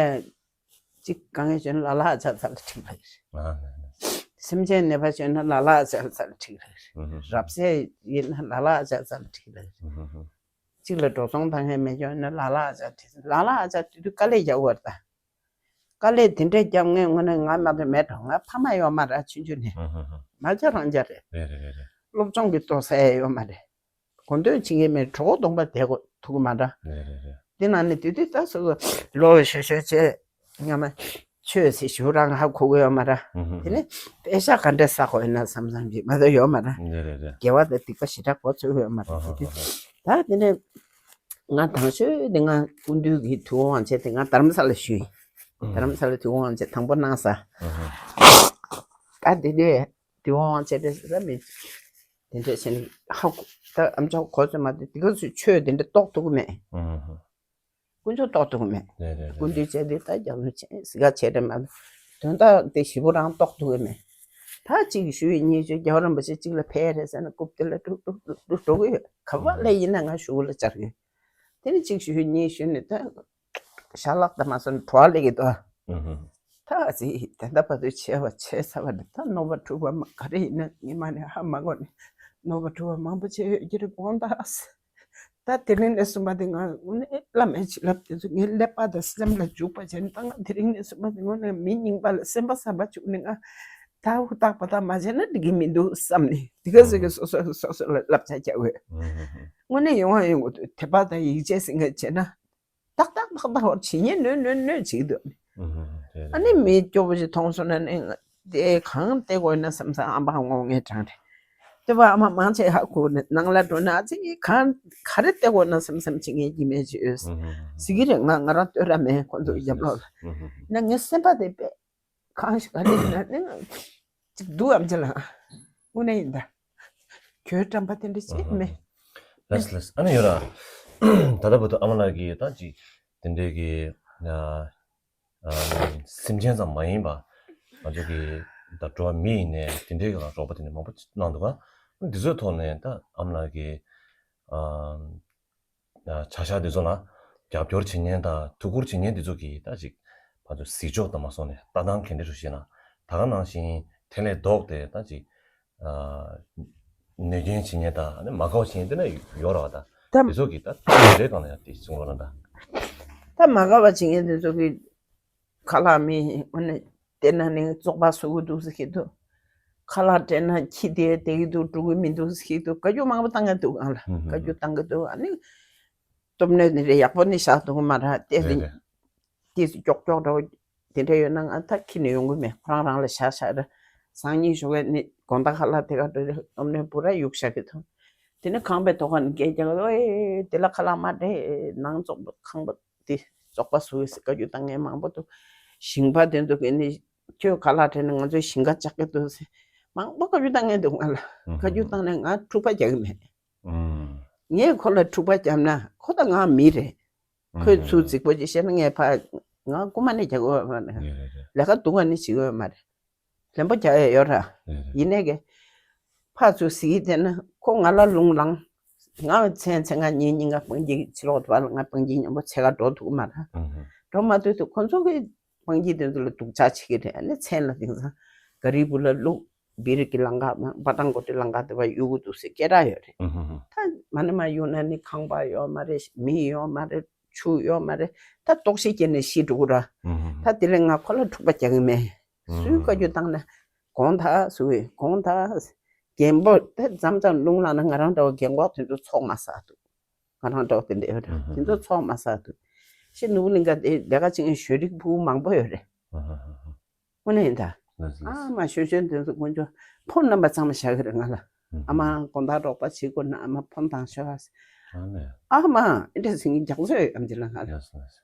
གཅིག་དཀའ་ངལ་བྱུང་ན་ལ་ལ་ཨ་ཅག་རྩ་ལ་འཁྲིད་པ་རེད། ཨ་ནི་ནི། སེམས་ཅན་ནད་པ་བྱུང་ན་ལ་ལ་ཨ་ཅག་རྩ་ལ་འཁྲིད་པ་རེད། ཨུ་ཧུ་ཧུ། རབ་གསལ་ཡིན་ན་ལ་ལ་ཨ་ཅག་རྩ་ལ་འཁྲིད་པ་རེད། ཨུ་ཧུ་ཧུ། གཅིག་ལ་འགྲོ་སོང་བཏང་མཁན་མེད་ཀྱང་ན་ལ་ལ་ཨ་ཅག་འཁྲིད། ལ་ལ་ཨ་ཅག་དེ་དུས་དཀའ་ལས་རྒྱག་དགོས་རེད་ད། དཀའ་ལས་དེ་འདྲས་རྒྱབ་ངས་དངོས་གནས་ང་མ་གཏོགས་མེད་འགྲོ། ང་ཕ་མ་ཡོད་མ་རེད། ཆུང་ཆུང་ནས། ཧུ་ཧུ་ཧུ། མ་ཆ་རང་ཆ་རེད། རེད་རེད་རེད་རེད། སློབ་སྦྱོང་གི་ལྟོ་ཟ་ཡ་ཡོད་མ་རེད། གོ་འདོན་བྱེད་མཁན་མེད། གྲོད་ཁོག་སྟོང་པ་བསྡད་དགོས་ཐུག་གི་མ་འདྲ། རེད་རེད་རེད། དེ་ནང་ནས་དེ་དུས་ད་སོ་སོ་ལོ་ཤོད་ཤོད་བྱས་སྔ་མ་ཆོས་ཟེར་ཞུ་རང་ཧ་གོ་གི་ཡོད་མ་རེད། ཧུ་ཧུ་ཧུ། དེ་ནས་པེ་ཤ་ག་འདྲས་ཟ་དགོས་ཡིན་ན་བསམ་བསམ་གྱི་མ་གཏོགས་ཡོད་མ་རེད། རེད་རེད་རེད། དགེ་བ་དང་སྡིག་པ་ཞེ་དྲག་གོ་ཚོད་ཡོད་མ་རེད། ཨ་ཧ་དེ་དུས་ཧ་ཧ། ད་དེ་ནས་ང་དང་ཤོས་དེ་ང་སྐུ་མདུན་གྱི་དུས་དབང་བྱས་ཏེ་ང་དྷ་རམ་ས་ལ་ཞུས་ཡིན། ཨུ་དྷ་རམ་ས་ལ་དུས་དབང་བྱས་དང་པོ་གནང་ས། ཨུ་ཧུ། ད་དེ་དུས་དུས་དབང་བྱས་ཏེ་ཟེར་མི་དེ་འདྲས་བྱས་ནས་ཧ་གོ། ད་ཨམ་ཅོག་གོ་ཚོད་མ་དེ་དེ་ག་ཚོད་ཆོས་དེ་འདྲ་རྟོགས་ཐུབ་ཀྱི་མེད། ཨུ་ཧུ། དཀོན་མཆོག་རྟོགས་ཐུབ་ཀྱི་མེད། རེད་རེད་རེད། སྐུ་མདུན་བྱས་དེ་ད་རྒྱབ་ལོགས་བྱས་ཟི་ག་བྱས་རེད་མ་གཏོགས་དོན་དག་དེ་ཞེ་པོ་རང་རྟོགས་ཐུབ་ཀྱི་མེད། ད་གཅིག་ཞུས་གཉིས་ཞུས་རྒྱལ་བ་རིན་པོ་ཆེ་གཅིག་ལ་ཕེབས་རེད་ཟེར་ན་རྐུབ་དེ་ལ་དཀྲུག་དཀྲུག་དཀྲུག་དཀྲུག་འགྲོ་གི་ཡོད། ག་བ་ལ་ཡིན་ན་ང་ཞུ་གུ་ལ་བཅར་གི་ཡོད། དེ་ནས་གཅིག་ཞུས་གཉིས་ཞུས་ནས་ད་ཞལ་ལག་དང་མ་སོང་གྲོགས་ལས་ཀྱི་དོ། ཨུ་ཧུ། ད་ཨ་ཙི་ད་ལྟ་བར་དུ་བྱས་པ་བྱས་ཚར་བ་རེད། ད་ནོར་བ་འཁྲུལ་བ་མ་ག་རེ་ཡིན་ན་ངས་མ་ནས་ཧ་མ་གོ་ནས་ནོར་བ་འཁྲུལ་བ་མང་པོ་བྱས་ཡོད་ཀྱི་རེད་དགོངས་དག་ཟེར། ད་དེ་རིང་ནས་བཟུང་པ་དེ་ང་དངོས་གནས་བླ་མའི་བྱིན་རླབས་དེ་ཚོ་ངའི་ཀླད་པ་དང་སེམས་ལ་འཇུག་པ་བྱས་ནས་ད་ང་དེ་རིང་ནས་བཟུང་པ་དེ་དངོས་གནས་མི་རྙིང་པ་ལ་སེམས་པ་བཟང་པོ་བཅུག་ནས་ང་ད་ཧུར་ཐག་པ་ཐག་མ་བྱས་ན་འགྲིག་གི་མི་འདུག་བསམ་ནས་དེ་ག་ཟེར་གི་སོ་སོ་སོ་སོ་ལ་བསླབ་བྱ་རྒྱག་དགོས། དངོས་གནས་ཡོང་བ་ཡོང་དགོས་དུས་དད་པ་དང་ཡིད་ཆེས་ཟེར་མཁན་བྱས་ན། ཏག་ཏག་ཏག་ཏག་བྱེད་ཉེན་གནོད་གནོད་གནོད་བྱེད་ཀྱི་འདུག་ཨ་ནི་མི་སྐྱོ་པོ་ཞིག་མཐོང་སོང་ན་ནི་དེ་གང་བལྟས་དགོས་ན་བསམ་བསམ་ཨ་མ་ངོ་ངའི་གྲངས་རེད། དེ་བ་ཨ་མ་མང་ཆེ་ཧ་གོ་ནས་ནང་ལ་འགྲོ་ན་ཨ་ཙི་གང་ག་རེ་བལྟས་དགོས་ན་བསམ་བསམ་བྱེད་མཁན་གྱི་མེད་ཅིག་ཡོད་ཟེར་གྱི་རེད། ང་ང་རང་ལྟོས་ར་མེད་ཁོང་ཚོ་རྒྱབ་ལོགས་ལ་ན་ངའི་སེམས་པ་དེ་དཔེ། གང་ཞིག་ག་ནས་ན་ནི་ཅིག་འདུག་ཨམ་ཅི་ལགས། དངོས་གནས་ཡིན་ད། གྱོད་བཀྲམ་པ་དེ་འདྲ་ཅིག་མེད། ལགས་ལགས། ཨ་ནི་ཡོད་ར། ད་ལྟ་བར་དུ་ཨ་མ་ལགས་ཀྱིས་ད་ཅིག་དེ་འདྲའི་གི་ཨ་ཨ་སེམས་ཅན་ཙམ་མ་ཡིན་པ་ང་ཚོ་གི་ད་འགྲོ་བ་མི་ཡིན་ནའི་དེ་འདྲའི་གི་རོགས་པ་དེ་འདྲ་མང་པོ་གནང་འདུག་ག་འདི་ཚོའི་ཐོག་ནས་ད་ཨ་མ་ལགས་ཀྱིས་ཨ། བྱ་གཞག་འདི་ཚོ་ལ་རྒྱབ་སྐྱོར་བྱེད་མཁན་དང་ཐུགས་ཁུར་བྱེད་མཁན་འདི་ཚོ་གིས་ད་ཅིག་ཕར་ཚུར་གཟིགས་ཕྱོགས་དང་མ་སོང་ནས་ལྟ་སྟངས་ག་འདྲ་ཞིག་ཤེས་ན། ད་ག་ནང་བཞིན་དེ་ལས་ལྡོག་སྟེ་ད་ཅིག་ཨ་ནུས་རྒྱུ་བྱེད་མཁན་དང་ཨ་ནི་མ་དགའ་བ་བྱེད་མཁན་དེ་འདྲ་ཡོད་རེད་བ། ད་ད་དེ་ཚོ་གིས་ད་དེ་འདྲའི་སྒང་ལ་ཡང་དེ་གསུང་རོགས་གནང་ད། ད་མ་དགའ་བ་བྱེད་མཁན་དེ་ཚོ་གིས་ཁ་ལག་མི་ཨ་ནི་དེ་ན་ནི་བཙོག་པ་བཟོ་གི་འདུག་ཟེར་གྱི་འདུག་ཁ་ལག་སྤྲད་ན་ཁྱི་དེ་བསྡད་ཀྱི་འདུག་འགྲོ་གི་མི་འདུག་ཟེར་གྱི་འདུག་བཀའ་བཀྱོན་མང་པོ་བཏང་གི་འདུག་ཨང་ལ། ཧུམ་ཧུམ། བཀའ་བཀྱོན་བཏང་གི་འདུག་ཨ་ནི་སྟོབས་ནུས་ནི་རེ་ཡག་པོ་ནི་བཞག་འདུག་མ་ར་དེ་རེད་རེད། དེ་ཀྱོག་ཀྱོག་འདྲ་བོ་དེ་འདྲ་ཡོད་ན་ང་ད་ཁྱི་ནས་ཡོང་གི་མེད། ཁོ་རང་རང་ལ་བཞག་བཞག་ར། སང་ཉིན་ཞོགས་ཀས་ནི་དགོང་དག་ཁ་ལག་དེ་ག་འདྲ་རེད། སྟོབས་ནུས་པུ་ར་གཡུག་བཞག་གི་འདུག་དེ་ནི་ཁང་པའི་ཐོག་ཁ་ནས་སྐད་རྒྱག་གི་འདུག་ཨེ་དེ་ལ་ཁ་ལག་མ་སྤྲད། ནང་བཙོག་པ་ཁང་པ་དེ་བཙོག་པ་བཟོ་གི་ཟེར་བཀའ་བཀྱོན་བཏང་མཁན་མང་པོ་འདུག་ཞིང་པ་དེ་ཚོ་གིས་ནི་ཁྱོད་ཁ་ལག་སྤྲད་ན་ང་ཚོའི་ཞིང་ཁ་བཅག་གི་འདུག་ཟེར་མང་པོ་བཀའ་བཀྱོན་བཏང་མཁན་འདུག་ང་ལ། ཧུམ་ཧུམ། བཀའ་བཀྱོན་བཏང་ནས་ང་འཁྲུག་པ་རྒྱག་གི་མེད། ཨུམ། ངས་ཁོ་ལ་འཁྲུག་པ་བརྒྱབ་ན་ཁོ་ད་ང་མི་རེད། ཁོས་ཚུར་རྫིག་པོ་ཅིག་བཤད་ན་ངས་ཕར་ང་རྐུ་མ་ནས་རྒྱག་གི་ཡོད་མ་རེད། རེད་རེད་རེད། ལས་ཀ་སྡུག་ག་ནས་བྱེད་ཀྱི་ཡོད་མ་རེད། ལན་པོ་རྒྱག་ཡ་ཡོད་ར། རེད་རེད། ཡིན་ནའི་གི་ཕར་ཚུར་གཟིགས་བསྡད་ན་ཁོ་ང་ལ་རླུང་ལངས། ང་མཚན་མཚན་ང་ཉིན་གཉིས་ང་སྤང་སྐྱིད་ཕྱི་ལོགས་དུ་བ་ལ་ང་སྤང་སྐྱིད་མཉམ་པོ་འཚོལ་ག་འགྲོ་ཐུབ་ཀྱི་མ་རེད། ཨུམ། འགྲོ་མ་ཐུབ་དུས་ཁོ་ཚོ་གི་སྤང་སྐྱིད་དེ་ཚོ་ལ་སྡུག་ཅག་བྱེད་ཀྱི་རེད། ཨ་ནི་མཚན་ལ་དེང་སང་ག་རི་བུ་ལ་བླུགས། སྦིར་གྱི་ལམ་ཁ་དང་པ་ཏང་གོ་ཏི་ལམ་ཁ་དེ་བ་གཡུག་གི་འདུག་ཟེར་སྐད་གྲགས་ཡོད་རེད། ཨུ་ཧུ་ཧུ། ད་མ་ནི་མ་གཡུག་ན་ནི་ཁང་པ་ཡོད་མ་རེད། མི་ཡོད་མ་རེད། ཆུ་ཡོད་མ་རེད། ད་ལྟོགས་ཤི་སྐྱེས་ནས་ཤི་འགྲོ་གི་ར། ཨུ་ཧུ་ཧུ། ད་དེ་ལས་ང་ཁོ་ལ་འཁྲུག་པ་རྒྱག་གི་མེད། ཨུ་ཧུ་ཧུ། སུས་བཀའ་བཀྱོན་བཏང་ན་དགོངས་དག་ཟེར་གི་དགོངས་དག་རྒན་པོ་དེ་མཚམས་མཚམས་རླུང་ལངས་ན་ང་རང་འདྲ་བ་རྒན་གོག་དེ་ཚོ་ཚོགས་མ་ཟ་འདུག་ང་རང་འདྲ་བ་དེ་འདྲ་ཡོད་རེད། ཨུ་ཧུ་ཧུ། དེ་ཚོ་ཚོགས་མ་ཟ་འདུག་ཤི་ནུབ་གླིང་ག་དེ་ལས་ཀ་བྱེད་མཁན་ཞོ་རིགས་ཕྲུ་གུ་མང་པོ་ཡོད་རེད། ཨུ་ཧུ་ཧུ་ཧུ། དངོས་གནས་ཡིན་ད། ལགས་སོ། ཨ་མ་ཞོ་ཞོ་དེ་ཚོ་དཀོན་མཆོག་ཕོན་རྣམ་པ་ཚང་མ་བཞག་གི་རེད་ང་ལ། ཨ་མ་དགོང་དག་རོགས་པ་བྱེད་དགོས་ན་ཨ་མ་ཕོན་བཏང་ཤོག་ཨ། ཨ་ལས། ཨ་མ་ཨེ་འདྲ་ཟིང་རྒྱག་ཚོད་ཡོད་ཨམ་ཅི་ལ་ང་ལ། ལགས་སོ་ལགས་སོ།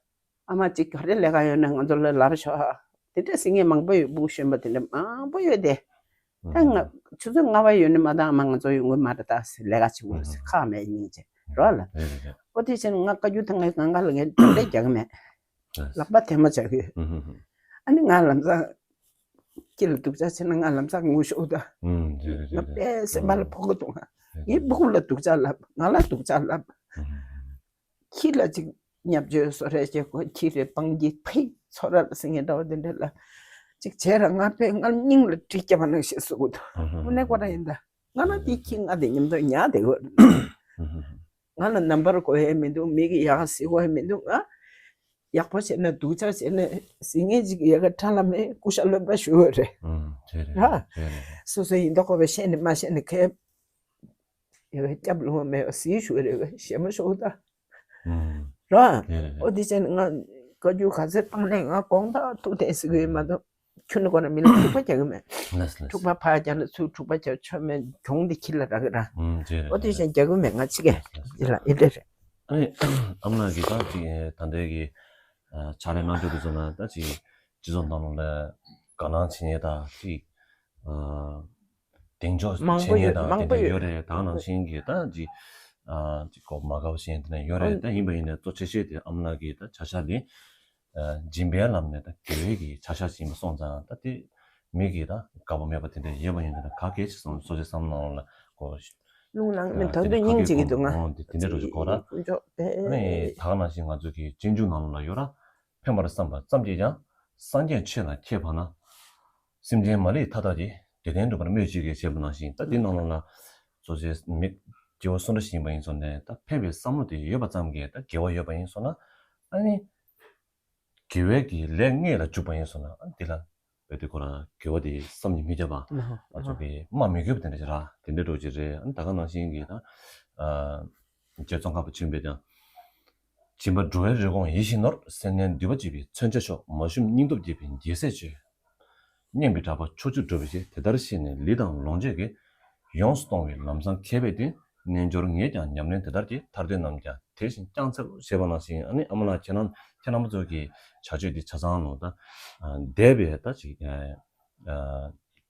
ཨ་མ་གཅིག་ག་རེ་ལས་ཀ་ཡོད་ན་ང་ཚོ་ལ་ལབ་ཤོག་ཨ། དེ་འདྲ་ཟིང་ངེ་མང་པོ་ཡོད། སྤུ་གུ་གཞོན་པ་དེ་འདྲ་མང་པོ་ཡོད་དེ། ད་ང་ཆུ་ཚོད་ལྔ་པ་ཡོད་ནི་མ་གཏོགས་ཨ་མ་ང་ཚོ་ཡོང་གི་མ་རེད་ད་ཟེར་ལས་ཀ་བྱེད་དགོས་ཟེར་ཁག་མེད་སྙིང་རྗེ་རོགས་ལ། རེད་རེད་རེད། ཨོ་དེ་བྱས་ན་ང་བཀའ་བཀྱོན་ད་ངས་ང་ང་ལ་ངས་དེ་འདྲ་རྒྱག་གི་མེད། ལག་པ་དེ་མ་བྱ་གི། ཨ་ནི་ང་ལམ་སང་ཁྱི་ལ་སྡུག་ཅག་བྱས་ན་ང་ལམ་སང་ངུ་ཤོག་ད། ང་དཔེ་སེམས་པ་ལ་ཕོག་གི་འདུག་ང་ངའི་སྤུ་གུ་ལ་སྡུག་ཅག་ལབ། ང་ལ་སྡུག་ཅག་ལབ། ཁྱི་ལ་ཅིག་བརྙས་བཅོས་བཟོ་རེས་བྱེད་དགོས། ཁྱི་རེད་སྤང་གི་ཕེ་ཚོ་ར་ལ་ཟེར་མཁན་འདྲ་བ་དེ་འདྲ་ལ་ཅིག་བྱས་ར་ང་དཔེ་ང་སྙིང་ལ་གྲི་བརྒྱབ་པ་ནང་བཞིན་བཟོ་གི་འདུག་དངོས་གནས་ཁོ་རང་ཡིན་ད། ང་ལ་དེ་ཁྱི་ང་དེ་མཉམ་དུ་ཉལ་བསྡད་ཡོད། ང་ལ་རྣམ་པར་གོ་ཡས་མི་འདུག་མི་གི་ཡག་གཟིགས་གོ་ཡས་མི་འདུག་ང་ཡག་པོ་བྱས་ན་སྡུག་ཅག་བྱས་ན་ཟིང་ངེ་ཅིག་ཡ་ག་ཁྲ་ལ་མེད་སྐུ་ཤ་རློན་པ་ཞུ་བ་རེད། ཨུམ། བྱས་རེད། ར། བྱས་རེད། སོ་སོ་ཡིན་མདོག་ཁ་པོ་བཤད་ནས་མ་བཤད་ནས་ཁའི་ཡ་ག་སྐྱབས་ལུང་བ་མེད་པ་ཟིག་ཞུ་བ་རེད། བ་ཞེ་མ་ཞོག་ད། ཨུམ། ར། བྱས་རེད། ཨོ་དེ་བྱས་ནས་ང་བཀའ་བཀྱོན་ག་ཚོད་བཏང་ནས་ང་དགོངས་དག་ཐུགས་ཐལ་ཟེར་གི་ཡོད་མ་གཏོགས། ཁྱོད་ནི་ཁོ་ན་མི་ལ་འཁྲུག་པ་རྒྱག་གི་མེད། ལགས་སོ་ལགས་སོ། འཁྲུག་པ་ཕར་རྒྱག་ན་ཚུར་འཁྲུག་པ་རྒྱག་ཆོ་མེད་གྱོང་འདི་ཁྱི་ལ་རག་གི་ར། ཨུམ་བྱས་རེད། ཨོ་དེ་བྱས་རྒྱག་གི་མེད་ང་ཅི་གས། ལགས་སོ་ལགས་སོ། འདི་ལ་ཨེ་འདྲ་རེད། ཨ་ནི་ཨ་མ་ལགས་ཀྱིས་ད་ཅིག་ད་ལྟའི་གི་ཕྱག་ལས་གནང་ཕྱོགས་དེ་ཚོ་ན་ད་ཅིག་སྤྱི་ཚོགས་ནང་ལ་དགའ་སྣང་བྱེད་མཁན་དང་ཅིག་གདེང་འཇོག་བྱེད་མཁན་དང་དེ་འདྲ་ཡོད་རེད། ད་ག་ནང་བཞིན་གྱི་ད་ཅིག་ཅིག་གོ་མ་དགའ་བ་བྱེད་མཁན་དེ་འདྲ་ཡོད་རེད། ད་ཡིན་པ་ཡིན་ནའི་གཙོ་ཆེ་ཤོས་དེ་ཨ་མ་ལགས་ཀྱི་ད་བྱ་གཞག་དེ། སྦྱིན་པའི་ལམ་ནས་ད་དགེ་བའི་གི་བྱ་གཞག་ཅིག་ཡིན་པ་སོང་ཙང་ད་དེ་མི་གིས་ད་དགའ་པོ་མེད་པ་དེ་འདྲ་ཡོད་པ་ཡིན་ན་ད་ག་གལ་ཆེ་སོང་སོ་སོའི་བསམ་བློ་ནང་ལ་གོ། རླུང་ལངས་མི་ད་དུང་སྙིང་རྗེ་གི་འདུག་ང་། དེ་འདྲ་རུ་གོ་ར། ཨ་ནི་ད་ག་ནང་བཞིན་ང་ཚོ་གི་སྤྱོད་འཇུག་ནང་ལ་ཡོད་ར། ཕན་པར་བསམ་པ་ཙམ་གྱིས་ཀྱང་སངས་རྒྱས་ཆོས་ལ་ཁྱད་འཕགས་ན། སེམས་ཅན་མ་ལུས་མཐའ་དག་གི་དེ་ལྟར་འགྲུབ་པར་སྨོན་ཅིག་གིས་བཤད་པ་ནང་བཞིན་ད་དེ་ནང་ལ་ལ་སོ་སོའི་མི་སྐྱེ་བོ་སུ་འདྲ་ཞིག་ཡིན་པ་ཡིན་སོང་ནས་ད་ཕན་པའི་བསམ་བློ་དེ་ཡོད་པ་ཙམ་གྱིས་ད་དགེ་བ་ཡོད་པ་ཡིན་སོང་ན་ཨ་ནི། དགེ་བའི་གི་ལས་དངོས་ལ་འཇུག་པ་ཡིན་སོང་ན་ཨ་ནི་དེ་ལ་བས་དེ་ཁོ་རང་དགེ་བ་དེ་བསམ་གྱིས་མི་ཁྱབ་པ་ང་ཚོ་གི་སྨྲ་མི་དགོས་པ་དེ་འདྲ་ཞིག་ར་དེ་འདྲ་འགྲོ་གི་རེད། ཨ་ནི་ད་ག་ནང་བཞིན་གྱི་ད་རྗེ་ཙོང་ཁ་པ་ཆེན་པོས་ཀྱང་། སྦྱིན་པ་འགྲོ་བའི་རེ་སྐོང་ཡིད་བཞིན་ནོར། སེར་སྣའི་མདུད་པ་བཅད་པའི་མཚོན་ཆ་མཆོག་མ་ཞུམ་སྙིང་སྟོབས་རྒྱས་པའི་རྒྱལ་སྲས་མཆོག་སྙན་པའི་གྲགས་པ་ཕྱོགས་བཅུར་སྒྲོགས་པའི་ཕྱིར། དེ་ལྟར་ཤེས་ནས་ལུས་དང་ལོངས་སྤྱོད་ཀྱིས། ཡོངས་སུ་གཏོང་བའི་ལམ་བཟང་མཁས་པའི་དོན། རྣལ་འབྱོར་ངས་ཀྱང་ཉམས་ལེན་དེ་ལྟར་བགྱི། ཐར་འདོད་རྣམས་ཀྱང་དེ་བཞིན་བསྐྱངས་འཚལ་ལོ། ཞེས་པ་ནང་བཞིན་ཨ་ནི་ཨ་མ་ལགས་ཁྱེད་རྣམ་ཁྱེད་རྣམ་པ་ཚོ་གི་བྱ་སྤྱོད་འདི་ཆ་ཚང་ལོ་ད་འདས་པའི་ད་ཅིག་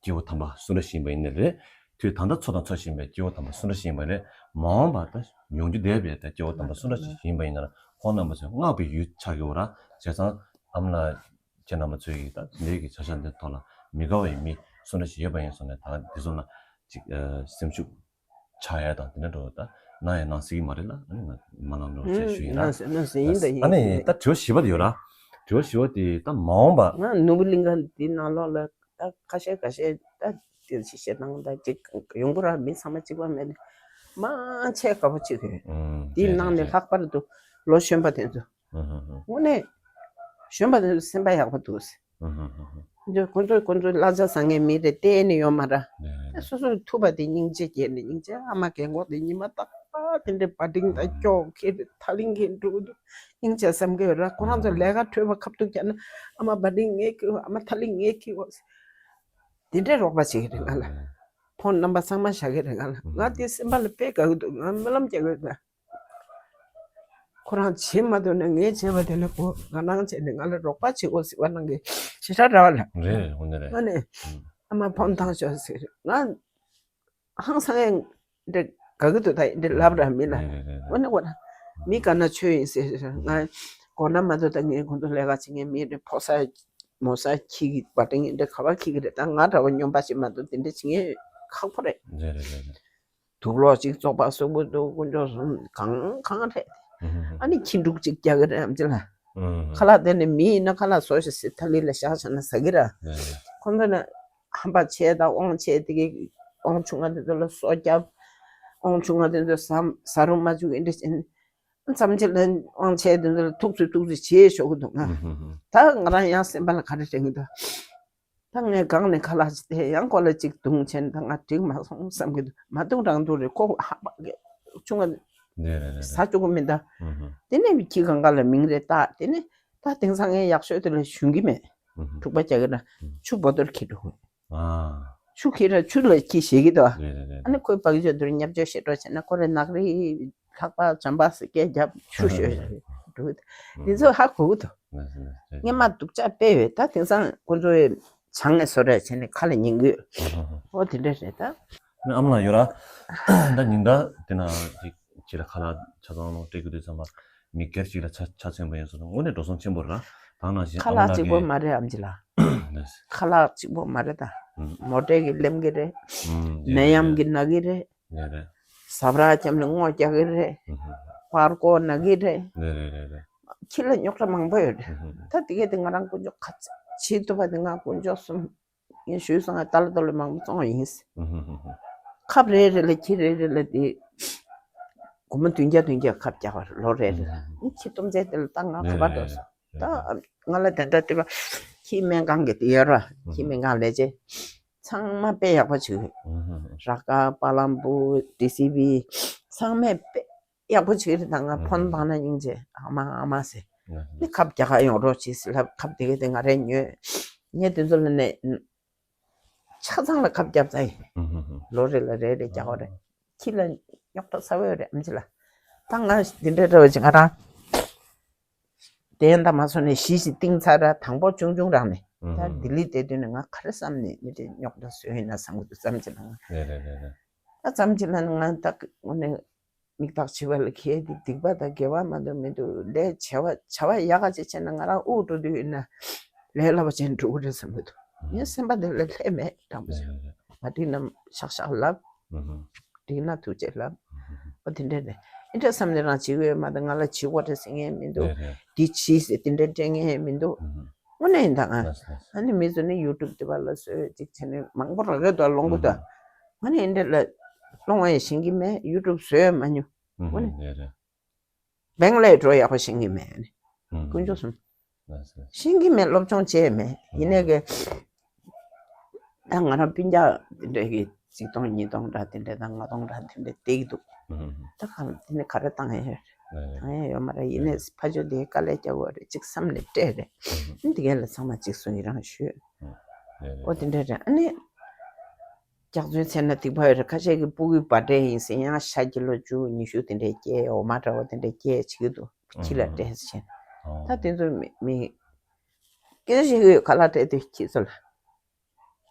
སྐྱེ་བོ་དམ་པ་སུ་འདྲ་ཞིག་ཡིན་པ་ཡིན་ནའི་རེད། དུས་ད་ལྟ་འཚོ་དང་འཚོ་བཞིན་པའི་སྐྱེ་བོ་དམ་པ་སུ་འདྲ་ཞིག་ཡིན་པ་རེད། མ་འོངས་པ་ད་ཡོང་རྒྱུ་བསྡད་པའི་ད་སྐྱེ་བོ་དམ་པ་སུ་འདྲ་ཞིག་ཡིན་པ་ཡིན་ན་ཁོང་རྣམ་པ་ཚོས་བསྔགས་པའི་ཡུལ་ཆགས་ཀྱི་ཡོད་ར། བྱས་ཙང་ཨ་མ་ལགས་ཁྱེད་རྣམ་པ་ཚོས་ཀྱིས་ད་འདི་གི་བྱ་གཞག་འདི་ཐོག་ལ་མི་དགའ་བའི་མི་སུ་འདྲ་ཞིག་ཡོད་པ་ཡིན་སོང་ནས་ད་འདི་ཚོ་ལ་ཅིག་སེམས་ཤུགས་ཆག་ཡ་དང་དེ་འདྲ་འགྲོ་ད་ གནང་ཡང་གནང་སྲིད་ཀྱི་མ་རེད་ལ། ཨ་ནི་ང་མ་གནང་རོགས་ཞེས་ཞུ་ཡིན་ལ། ཨ་ནི་ད་དྲི་བ་བཞི་པ་དེ་ཡོད་ར། དྲི་བ་བཞི་པ་དེ་ད་མ་འོངས་པ། ང་ནོར་བུ་གླིང་ག་འདི་ནང་ལོགས་ལ་ད་ཁ་ཤས་ཁ་ཤས་ད་དེ་ཞིག་བཤད་སྟངས་ད་ཅིག་ཡོང་གི་ར། མི་ཚང་མ་གཅིག་པ་མེད་ནས་མང་ཆེ་དགའ་པོ་བྱེད་ཀྱི་ཡོད། འདིའི་ནང་ནས་ལྷག་པར་དུ་ལོ་གཞོན་པ་དེ་ཚོ་དངོས་གནས་གཞོན་པ་དེ་ཚོ་སེམས་པ་ཡག་པོ་འདུག་ཟེར། ཁོ་ཚོ་ཁོ་ཚོ་གླ་ཆ་ཟ་མཁན་མི་རེ་གཏན་ནས་ཡོད་མ་རེད། སོ་སོར་ཐུབ་པ་དེ་སྙིང་རྗེ་སྐྱེས་ནས་སྙིང་རྗེ། ཨ་མ་རྒན་གོག་དེ་ཉི་མ་རྟག་པར་དེ་འདྲའི་བ་ཏིང་དང་སྐྱོག་ཁྱེར་ཐག་ལིང་ཁྱེར་འགྲོ་གི་འདུག་སྙིང་རྗེ་བསམ་གི་ཡོད་ར། ཁོ་རང་ཚོ་ལས་ཀ་འཕྲོད་པ་ཁ་ཐུག་བརྒྱབ་ན་ཨ་མ་བ་ཏིང་ངས་ཁྱེར། ཨ་མ་ཐག་ལིང་ངས་ཁྱེར། དེ་འདྲའི་རོགས་པ་བྱེད་ཀྱི་རེད་ང་ལ། ཕོན་རྣམ་པ་ཚང་མ་བཞག་གི་རེད་ང་ལ། ང་དེ་སེམས་པ་ལ་དཔེ་དགའ་གི་འདུག་ང་སྨོན་ལམ་རྒྱག་གི་ཡོད་ལ། ཁོ་རང་བྱེད་མ་ཐུབ་ན་ངས་བྱས་པ་དེ་ལ་གོ་ང་རང་བྱས་ནས་ང་ལ་རོགས་པ་བྱེད་དགོས་ཟེར་བ་གནང་གི་ཞེ་དྲག་ར་བ་ལ། རེད་རེད། དངོས་གནས་རེད། ཨ་ནི་ཨ་མ་ཕོན་ཐང་ཤོར་ཟེར། ང་ཧང་སང་ཡང་འདྲ་དགའ་གི་འདུག་ད་འདྲ་ལབ་ར་མི་ལ། རེད་རེད་རེད། དངོས་གནས་གོ་ན་མི་དགའ་ན་ཆོས་ཡིན་ཟེར། ང་གོ་ན་མ་གཏོགས་ད་ངས་ཁོང་ཚོ་ལས་ཀ་བྱེད་མཁན་མི་རེད། ཕོ་ས་མོ་ས་ཁྱི་གི་བ་ཏིང་འདྲ་ག་བ་ཁྱི་གི་རེད། ད་ང་འདྲ་བ་སྨྱོན་པ་ཞིག་མ་གཏོགས་དེ་འདྲ་བྱེད་མཁན་ཁག་པོ་རེད། རེད་རེད་རེད། དུག་ལོག་ཅིག་བཙོག་པ་གསོག་གི་འདུག་དཀོན་མཆོག་གསུམ་གང་གང་རེད། ཨ་ནི་ཁྱི་འབྲུག་ཅིག་རྒྱག་གི་རེད་ཨམ་ཆི་ལ། ཁ་ལག་དེ་ནི་མི་ཡིན་ན་ཁ་ལག་བཟོ་ཞིག་ཟེར་ཐ་ལི་ལ་བཞག་བྱས་ན་ཟ་གི་ར། ཁོང་ཚོ་ནི་ཧམ་པ་ཆེ་དང་དབང་ཆེ་དེ་གི་དབང་ཆུང་ང་དེ་ཚོ་ལ་སོ་རྒྱབ། དབང་ཆུང་ང་དེ་ཚོ་ཟ་ཟ་རུ་མ་བཅུག་ཨེ་འདྲ་བྱས་ནས། མཚམས་ཆད་ལ་དབང་ཆེ་དེ་ཚོ་ལ་ཐུག་ཚུལ་ཐུག་ཚུལ་བྱེད་ཤོག་གི་འདུག་ང་། ད་ང་རང་ཡང་སེམས་པ་ལ་ག་རེ་དྲན་གི་འདུག་ད་ངས་སྒང་ནས་ཁ་ལག་ཅིག་དེ་ཡང་ཁོ་ལ་ཅིག་བརྡུང་བྱས་ན་ད་ང་འགྲིག་མ་སོང་བསམ་གི་འདུག་མ་བརྡུང་རང་བརྡུང་རེད། ཁོ་ཧ་པ་གི་ཆུང་ང་ནས་རེད་རེད་ཟ་རེད། བཅུག་གི་མིན་ད། ཨུ་ཧུ། དེ་ནས་ཁྱི་གང་ག་ལ་མིང་རེ་བཏགས། དེ་ནས་ད་དེང་སང་ངས་ཡག་ཤོས་དེ་ལ་ཞུན་གི་མེད། ཨུ་ཧུ། འཁྲུག་པ་རྒྱག་གི་ན་ཨུ་ཆུ་བོ་ཏོར་ཁྱེར་འགྲོ་དགོས། ཨ། ཆུ་ཁྱེར་ར་ཆུ་ལ་ཁྱི་ཞེད་གི་འདུག་རེད་རེད་རེད། ཨ་ནི་ཁོའི་བག་ཆགས་དེར་བརྙས་བཅོས་བྱེད་འགྲོ་བྱས་ན་ཁོ་རེ་ནག་རི་ལྷག་པ་བྱམས་པ་སི་སྐད་རྒྱབ་ཆུ་ཤོད་འགྲོ་གི་འདུག་འདི་ཚོ་ཧ་གོ་གི་འདུག་སྔན་མ་སྡུག་ཅག་དཔེ་ཡོད། ད་དེང་སང་ཁོ་ཚོའི་བྱང་ནས་བཟོ་རེ་བྱས་ནས་ཁ་ལ་ཉན་གི་ཡོད། ཨོ་དེ་འདྲ་རེད་ད། ཨ་མ་ལགས་ཡོད་ར། ད་ཉིན་ལྟར་དེ་ན་ཅིག་ཅིག་ལ་ཁ་ལག་ཆ་ཚང་ལོ་སྤྲད་དགོས་དུས་ཙམ་པ་མི་སྒེར་ཅིག་ལ་ཆ་ཆ་ཚང་པ་ཡིན་སོང་ཙང་དངོས་གནས་འགྲོ་སོང་ཆེན་པོ་རེད། ད་ནང་བཞིན་ཁ་ལག་གཅིག་པོ་མ་རེད་ཨམ་ཆི་ལགས། ཁ་ལག་གཅིག་པོ་མ་རེད་ད། མོ་ཊའི་གི་ལེམ་གི་རེད། ནད་ཡམས་གི་ན་གི་རེད། ཡོད་རེད། ཟ་འཕྲུག་ཁྱམས་ལ་སྔོ་རྒྱག་གི་རེད། ཨུ་ཧུ། པར་ཀོ་ན་གི་རེད། རེད་རེད་རེད་རེད། ཁྱི་ལ་རྙོག་དྲ་མང་པོ་ཡོད་རེད། ཨུ་ཧུ། ད་དེ་གས་དེ་ང་རང་དཀོན་མཆོག་ཁ་ཚ་བྱེད་ཐུབ་པ་དེ་ང་དཀོན་མཆོག་གསུམ་ངས་ཞུས་སོང་ང་ཏཱ་ལ་ཏཱ་ལ་མང་པོ་བཙོང་བ་ཡིན། ཨུ་ཧུ་ཧུ་ཧུ། ཁབ་རེ་རེ་ལ་ཁྱི་རེ་རེ་ལ་དེ་སྒོར་མོ་བདུན་བརྒྱ་བདུན་བརྒྱ་ཁབ་རྒྱག་པ་ལོ་རེ་རེ་ལ། ཨུ་ཧུ། ཁྱི་སྟོང་ཚད་དེ་ལ་ད་ང་ག་པར་འགྲོ་སོང་། ད་ང་ལ་དེ་འདྲ་དེ་བ་ཁྱི་སྨན་ཁང་གི་དེ་ཡོད་ར། ཁྱི་སྨན་ཁང་ལས་བྱེད། ཚང་མ་དཔེ་ཡག་པོ་བྱེད་གི་ཡོད། ར་ཀ་པ་ལམ་པུ་ཌི་སི་བི་ཚང་མས་དཔེ་ཡག་པོ་བྱེད་གི་རེད། ད་ང་ཕོན་འཕངས་ན་སྙིང་རྗེ་ཨ་མ་ཨ་མ་ཟེར། ནི་ཁབ་རྒྱག་ག་ཡོང་རོགས་བྱེད་ཟེར་ལབ། ཁབ་དེ་ག་དེ་ང་རས་ཉོས། ངས་དེ་ཚོ་ལ་ནས་ཆ་ཚང་ལ་ཁབ་བརྒྱབ་ཚར་ཡིན། ལོ་རེ་ལ་རེ་རེ་རྒྱག་གི་རེད། ཁྱི་ལ་རྙོག་དྲ་ཚ་བོ་རེད་ཨམ་ཆི་ལགས། ད་ང་འདི་འདྲ་འདྲ་བ་ཅིག་ང་རང་དེ་ཡང་ད་མ་སོང་ནས་གཞི་ཞིག་བཏིང་ཚར་ར། དང་པོ་ཆུང་ཆུང་རང་ནས་ད་ལྡི་ལི་བསྡད་དུས་ནས་ང་ག་རེ་བསམ་ནས་མི་དེ་རྙོག་དྲ་བཟོས་ཡིན་ན་བསམ་གི་འདུག་ཙམ་ཅིག་ལ་ང་རེད་རེད་རེད་རེད། ད་ཙམ་ཅིག་ལ་ང་ད་དངོས་གནས་མིག་ཐག་བྱི་བ་ལ་ཁེལ་ཏེ་སྡིག་པ་དང་དགེ་བ་མ་གཏོགས་མི་འདུག་ལས་བྱ་བ་བྱ་བ་ཡག་ག་ཅིག་བྱས་ན་ང་རང་དབུགས་འགྲོ་དུས་ཡིན་ན་ལས་སླ་པོ་ཅན་འགྲོ་གི་རེད་བསམ་གི་འདུག་ངའི་སེམས་པ་འདི་ལ་ལྷད་མེད་དྲང་པོ་ཞུ། མ་འགྲིག་ན་ཤག་ཤག་ལབ། འགྲིག་ན་ཐུགས་རྗེ་ལབ། ཨོ་དེ་འདྲ་རེད། ཨེ་འདྲ་བསམ་ནས་རང་བྱེད་ཀྱི་ཡོད་མ་གཏོགས་ང་ལ་བྱེད་དགོས་རེད་ཟེར་མཁན་མི་འདུག་འདི་བྱེད་ཟེར་དེ་འདྲ་སྤྲད་མཁན་མི་འདུག་དངོས་གནས་ཡིན་ད་ང་། ཨ་ནི་མི་ཚོ་ནི་ཡུ་ཊུབ་དེ་བ་ལ་བཟོས་ཅིག་བྱས་ནས་མང་པོ་རག་གི་འདུག་སློང་གི་འདུག་ང་ནི་ཨེ་འདྲ་ལ་སློང་བ་ཡང་ཤེས་ཀྱི་མེད། ཡུ་ཊུབ་བཟོས་ཡང་མ་མྱོང་། དངོས་གནས། རེད་རེད། བེང་ལས་འགྲོ་ཡག་པོ་ཤེས་ཀྱི་མེད་ནི། དཀོན་མཆོག་གསུམ། ཤེས་ཀྱི་མེད། སློབ་སྦྱོང་བྱས་མེད། ཡིན་ནའི་གི་ད་ང་རང་སྤུན་ཀྱག་དེ་འདྲ་གི་ཆིག་སྟོང་ཉིས་སྟོང་འདྲ་དེ་འདྲ་དང་ལྔ་སྟོང་འདྲ་དེ་འདྲ་སྟེར་གྱི་འདུག་ད་གང་དེ་ནི་ག་རེ་བཏང་ཡ་ཡོད་རེད། བཏང་ཡ་ཡོད་མ་རེད། ཡིན་ནའི་ཕ་ཆོས་དེ་དཀའ་ལས་རྒྱག་དགོས་རེད་ཅིག་བསམ་ནས་སྤྲད་རེད། ཨ་ནི་དེ་གས་ལ་ཚང་མ་ཅིག་གསུང་ཡི་རང་ཞུས། ཨོ་དེ་འདྲ་རེད། ཨ་ནི་སྐྱག་རྫུན་བྱས་ན་སྡིག་པ་ཡོད་རེད། ཁ་ཤས་ཀྱིས་སྤུ་གུའི་བར་ཌེ་ཡིན་ཟེར་ཡང་ཤ་ཀི་ལོ་བཅུ་ཉི་ཤུ་དེ་འདྲའི་སྐྱེལ། འོ་མ་འདྲ་བོ་དེ་འདྲའི་སྐྱེལ་བྱེད་ཀྱི་འདུག་ཁྱི་ལ་སྤྲད་ཟེར་བྱས། ད་དེ་ཚོ་མི་མི་སྐད་ཆ་བཤད་ཀྱི་ཡོད། ཁ་ལག་སྤྲད་དུས་ཁྱི་ཚོ་ལ།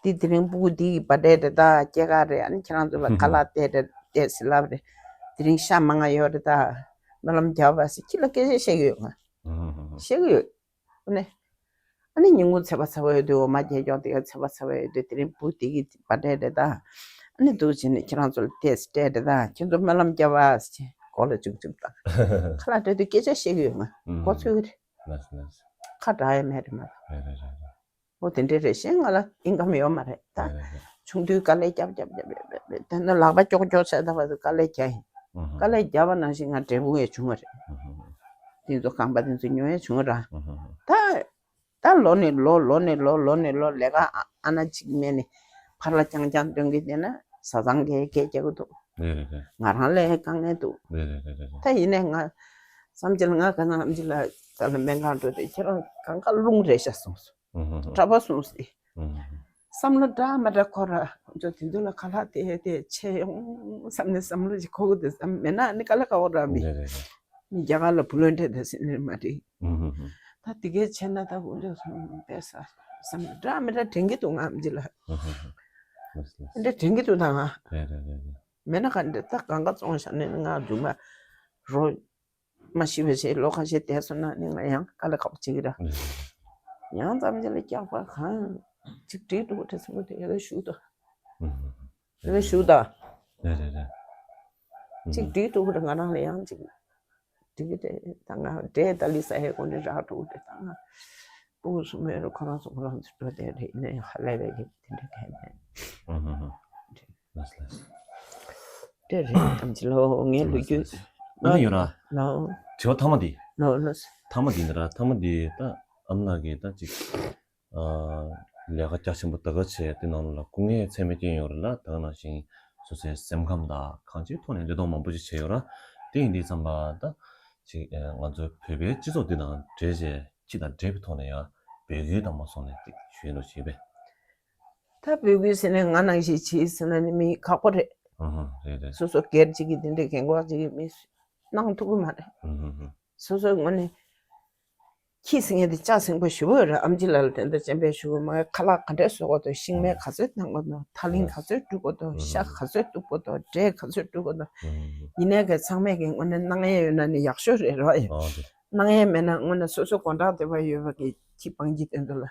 འདི་དེ་རིང་སྤུ་གུ་འདི་ཡི་བར་ཌེ་རེད་ད། སྐྱེས་སྐར་རེད། ཨ་ནི་ཁྱེད་རང་ཚོ་ལ་ཁ་ལག་སྟེར་རེད་སྟེར་ཟེར་ལབ་རེད། དེ་རིང་ཤ་མང་ང་ཡོད་རེད་ད། སྨོན་ལམ་རྒྱབ་པ་ཟེར་ཁྱི་ལ་སྐད་ཆ་བཤད་ཀྱི་ཡོད། ང་བཤད་ཀྱི་ཡོད། ཨ་ནི། ཨ་ནི་ཉིན་གུང་ཚད་པ་ཚ་པོ་ཡོད་དུས་འོ་མ་རྒྱས་ཀྱོག་དེ་ག་ཚད་པ་ཚ་པོ་ཡོད་དུས་དེ་རིང་སྤུ་དེ་གི་བར་ཌེ་རེད་ད། ཨ་ནི་འདུག་བྱས་ནས་ཁྱེད་རང་ཚོ་ལ་ཏོག་ཙམ་སྤྲད་དེ་དང་ཁྱེད་ཚོ་སྨོན་ལམ་རྒྱབ་པ་ཟེར་གྱིས་མགོ་ལ་བཅུག་བཅུག་དང་། ཁ་ལག་སྤྲད་དུས་སྐད་ཆ་བཤད་ཀྱི་ཡོད་མ་རེད། མགོ་ཚོས་ཀྱི་རེད། ལགས་སོ་ལགས་སོ། ཁ་གྲག་ཡ་མེད་རེད་མ་གཏོགས། རེད་རེད་རེད་རེད། འོ་དེ་འདྲ་རེད། གཞན་ང་ལ་ཨིན་ཀམ་ཡོད་མ་རེད་ད། རེད་རེད་རེད། ཆུང་དུས་དཀའ་ལས་རྒྱབ་རྒྱབ་རྒྱབ་རྒྱབ་རྒྱབ་རེད། དེ་ནས་ལག་པ་ཀྱོག་ཀྱོག་བྱས་ད་བར་དུ་དཀའ་ལས་རྒྱག་ཡིན། ཨུ་ཧུ། དཀའ་ལས་རྒྱབ་པ་ནང་བཞིན་ང་འབྲས་བུ་ཡང་བྱུང་བ་རེད། ཨུ་ཧུ་ཧུ། དེ་ཚོ་རྐང་པ་དེ་ཚོ་ཉོ་ཡ་བྱུང་བ་ར། ཨུ་ཧུ་ཧུ། ད། ད་ལོ་ནས་ལོ་ལོ་ནས་ལོ་ལོ་ནས་ལོ་ལས་ཀ་ཨ་ཨ་ན་གཅིག་མེད་ནས་ཕར་ལ་རྐྱང་རྐྱང་སྟོན་གྱི་བསྡད་ན་བཟའ་ཚང་གིས་སྐད་རྒྱག་གི་འདུག། རེད་རེད་རེད། ང་རང་ལ་དཀའ་ངལ་འདུག། རེད་རེད་རེད་རེད། ད་ཡིན་ནའི་ང་བསམ་སྤྱི་ལ་ང་ག་ན་ཨམ་ཆི་ལ་ད་ལ་སྨན་ཁང་འགྲོ་དུས་ཁྱེད་རང་གང་ག་རླུང་རེད་ཤག་གསུངས་སོང་། ཨུ་ཧུ་ཧུ། གྲྭ་པ་གསུངས་སོང་། ཨུ་ཧུ་ཧུ། བསམ་བློ་འདྲ་མི་འདྲ་འཁོར་ར། ཁོ་ཚོ་དེ་ཚོ་ལ་ཁ་ལག་དེ་དེ་ཆད་ཡོང་བསམ་ནས་བསམ་བློ་ཞིག་འཁོར་གི་འདུག་བསམ། མེད་ན་ནི་དཀའ་ལས་ཁག་པོ་འདྲ་མི། རེད་རེད་རེད། མི་རྒྱ་གར་ལ་བུ་ལོན་སྤྲད་དང་ཟེར་ནས་མ་འགྲིག། ཨུ་ཧུ་ཧུ། ད་དེ་གས་བྱས་ན་ད་དགོངས་ཚུལ་སོང་པས་ས་བསམ་འདྲ་མི་འདྲ་དྲན་གྱི་འདུག་ང་ཨམ་ཆི་ལ། ཨུ་ཧུ་ཧུ། ལགས་སོ་ལགས་སོ། འདྲ་དྲན་གྱི་འདུག་ད་ང་། རེད་རེད་རེད་རེད། མེད་ན་ག་འདྲ་ད་གང་ག་བཙོང་བཞག་ནས་ང་རྫུན་མ་རོ་མ་ཤི་བ་བྱས་ལོ་ཁ་ཤས་བསྡད་སོང་ན་ནི་ང་ཡང་དཀའ་ལས་ཁག་པོ་བྱེད་ཀྱི་ར། རེད་རེད་རེད། ཡང་ཙམ་ཅིག་ལ་སྐྱག་པ་གང་ཅིག་བྲིས་འདུག་དྲན་སོང་གི་དེ་ཡ་ལ་ཞུ་ད། ཨུ་ཧུ་ཧུ། ཡ་ལ་ཞུ་ད། རེད་རེད་རེད། ཅིག་བྲིས་འདུག་ར་ང་རང་ལ་ཡང་ཅིག་འགྲིག་གི་རེད། ད་ང་འདྲེ་ཏ་ལི་ས་ཧའི་སྒོ་ནས་རག་འགྲོ་གི་རེད། ད་ང་སྤུ་གུ་གསུམ་ཡོད་རེད། ཁོ་རང་ཚོ་ཁོ་རང་ཚོ་འགྲོ་བསྡད་རེད། ཡིན་ནའི་ཧ་ལས་པའི་གི་དེ་འདྲ་གས་མེད། ཨུ་ཧུ་ཧུ། ལགས་སོ་ལགས་སོ། དེ་རེད། ཨམ་ཆི་ལོ་ངའི་ལོ་རྒྱུས། ཨ་ནི་ཡོད་ར། ལོ། དྲི་བ་མཐའ་མ་འདི། ལོ་ལོ། མཐའ་མ་འདི་འདི་ར་མཐའ་མ་འདི་ད་ཨ་མ་ལགས་ཀྱིས་ད་ཅིག་ལས་ཀ་རྒྱ་ཆེན་པོ་ད་ག་བྱས་དེ་ནང་ལ་སྐུ་ངལ་ཚད་མེད་བསྐྱོན་ཡོད་རེད་ལ། ད་ག་ནང་བཞིན་སོ་སོའི་སེམས་ཁམས་དང་གང་ཅིའི་ཐོག་ནས་འགྲེལ་བརྡ་མང་པོ་ཞིག་བྱས་ཡོད་ར། དེ་ཡིན་དུས་ཙམ་པ་ད་ཅིག་ང་ཚོའི་བོད་པའི་སྤྱི་ཚོགས་འདི་དང་འབྲེལ་བྱས་སྤྱི་དང་འབྲེལ་བའི་ཐོག་ནས་ཡང་འབོད་སྐུལ་དང་མ་སོང་ནས་ཅིག་ཞུས་འགྲོ་བྱས་པས། ད་འབོད་སྐུལ་ཟེར་ནས་ང་ནང་བཞིན་བྱས་ཟེར་ན་ནི་མི་ཁག་པོ་རེད། ཨུ་ཧུ། རེད་རེད། སོ་སོ་སྒེར་གཅིག་གི་དེ་འདྲའི་རྒན་གོག་གཅིག་གི་མི་གནང་ཐུབ་ཀྱི་མ་རེད། ཨུ་ཧུ་ཧུ། སོ་སོའི་ངོས་ནས་ཁྱི་ཟེར་མཁན་དེ་ལྕགས་ཟིང་པོ་ཞེ་པོ་ཡོད་རེད། ཨམ་ཆི་ལགས་ལ་དེ་འདྲ་སྤྱན་འབེབས་ཞུ་དགོས་མ་རེད། ཁ་ལག་ག་འདྲས་བཟོ་དགོས་འདུག་ཤིང་མེ་ག་ཚོད་བཏང་དགོས་འདུག་ཐག་ལིང་ག་ཚོད་བཀྲུ་དགོས་འདུག་ཤ་ག་ཚོད་གཏུབ་དགོས་འདུག་འབྲས་ག་ཚོད་བཀྲུ་དགོས་འདུག་ཡིན་ནའི་གི་ཚང་མས་ཀྱི་དངོས་གནས་གནང་ཡས་ཡོད་ན་ནི་ཡག་ཤོས་རེད་རོགས་ཡིན། གནང་ཡས་མེད་ན་དངོས་གནས་སོ་སོ་དགོང་དྲག་བདེ་བ་ཡོད་པ་གི་ཁྱི་སྤང་ཁྱི་དེ་ཚོ་ལ་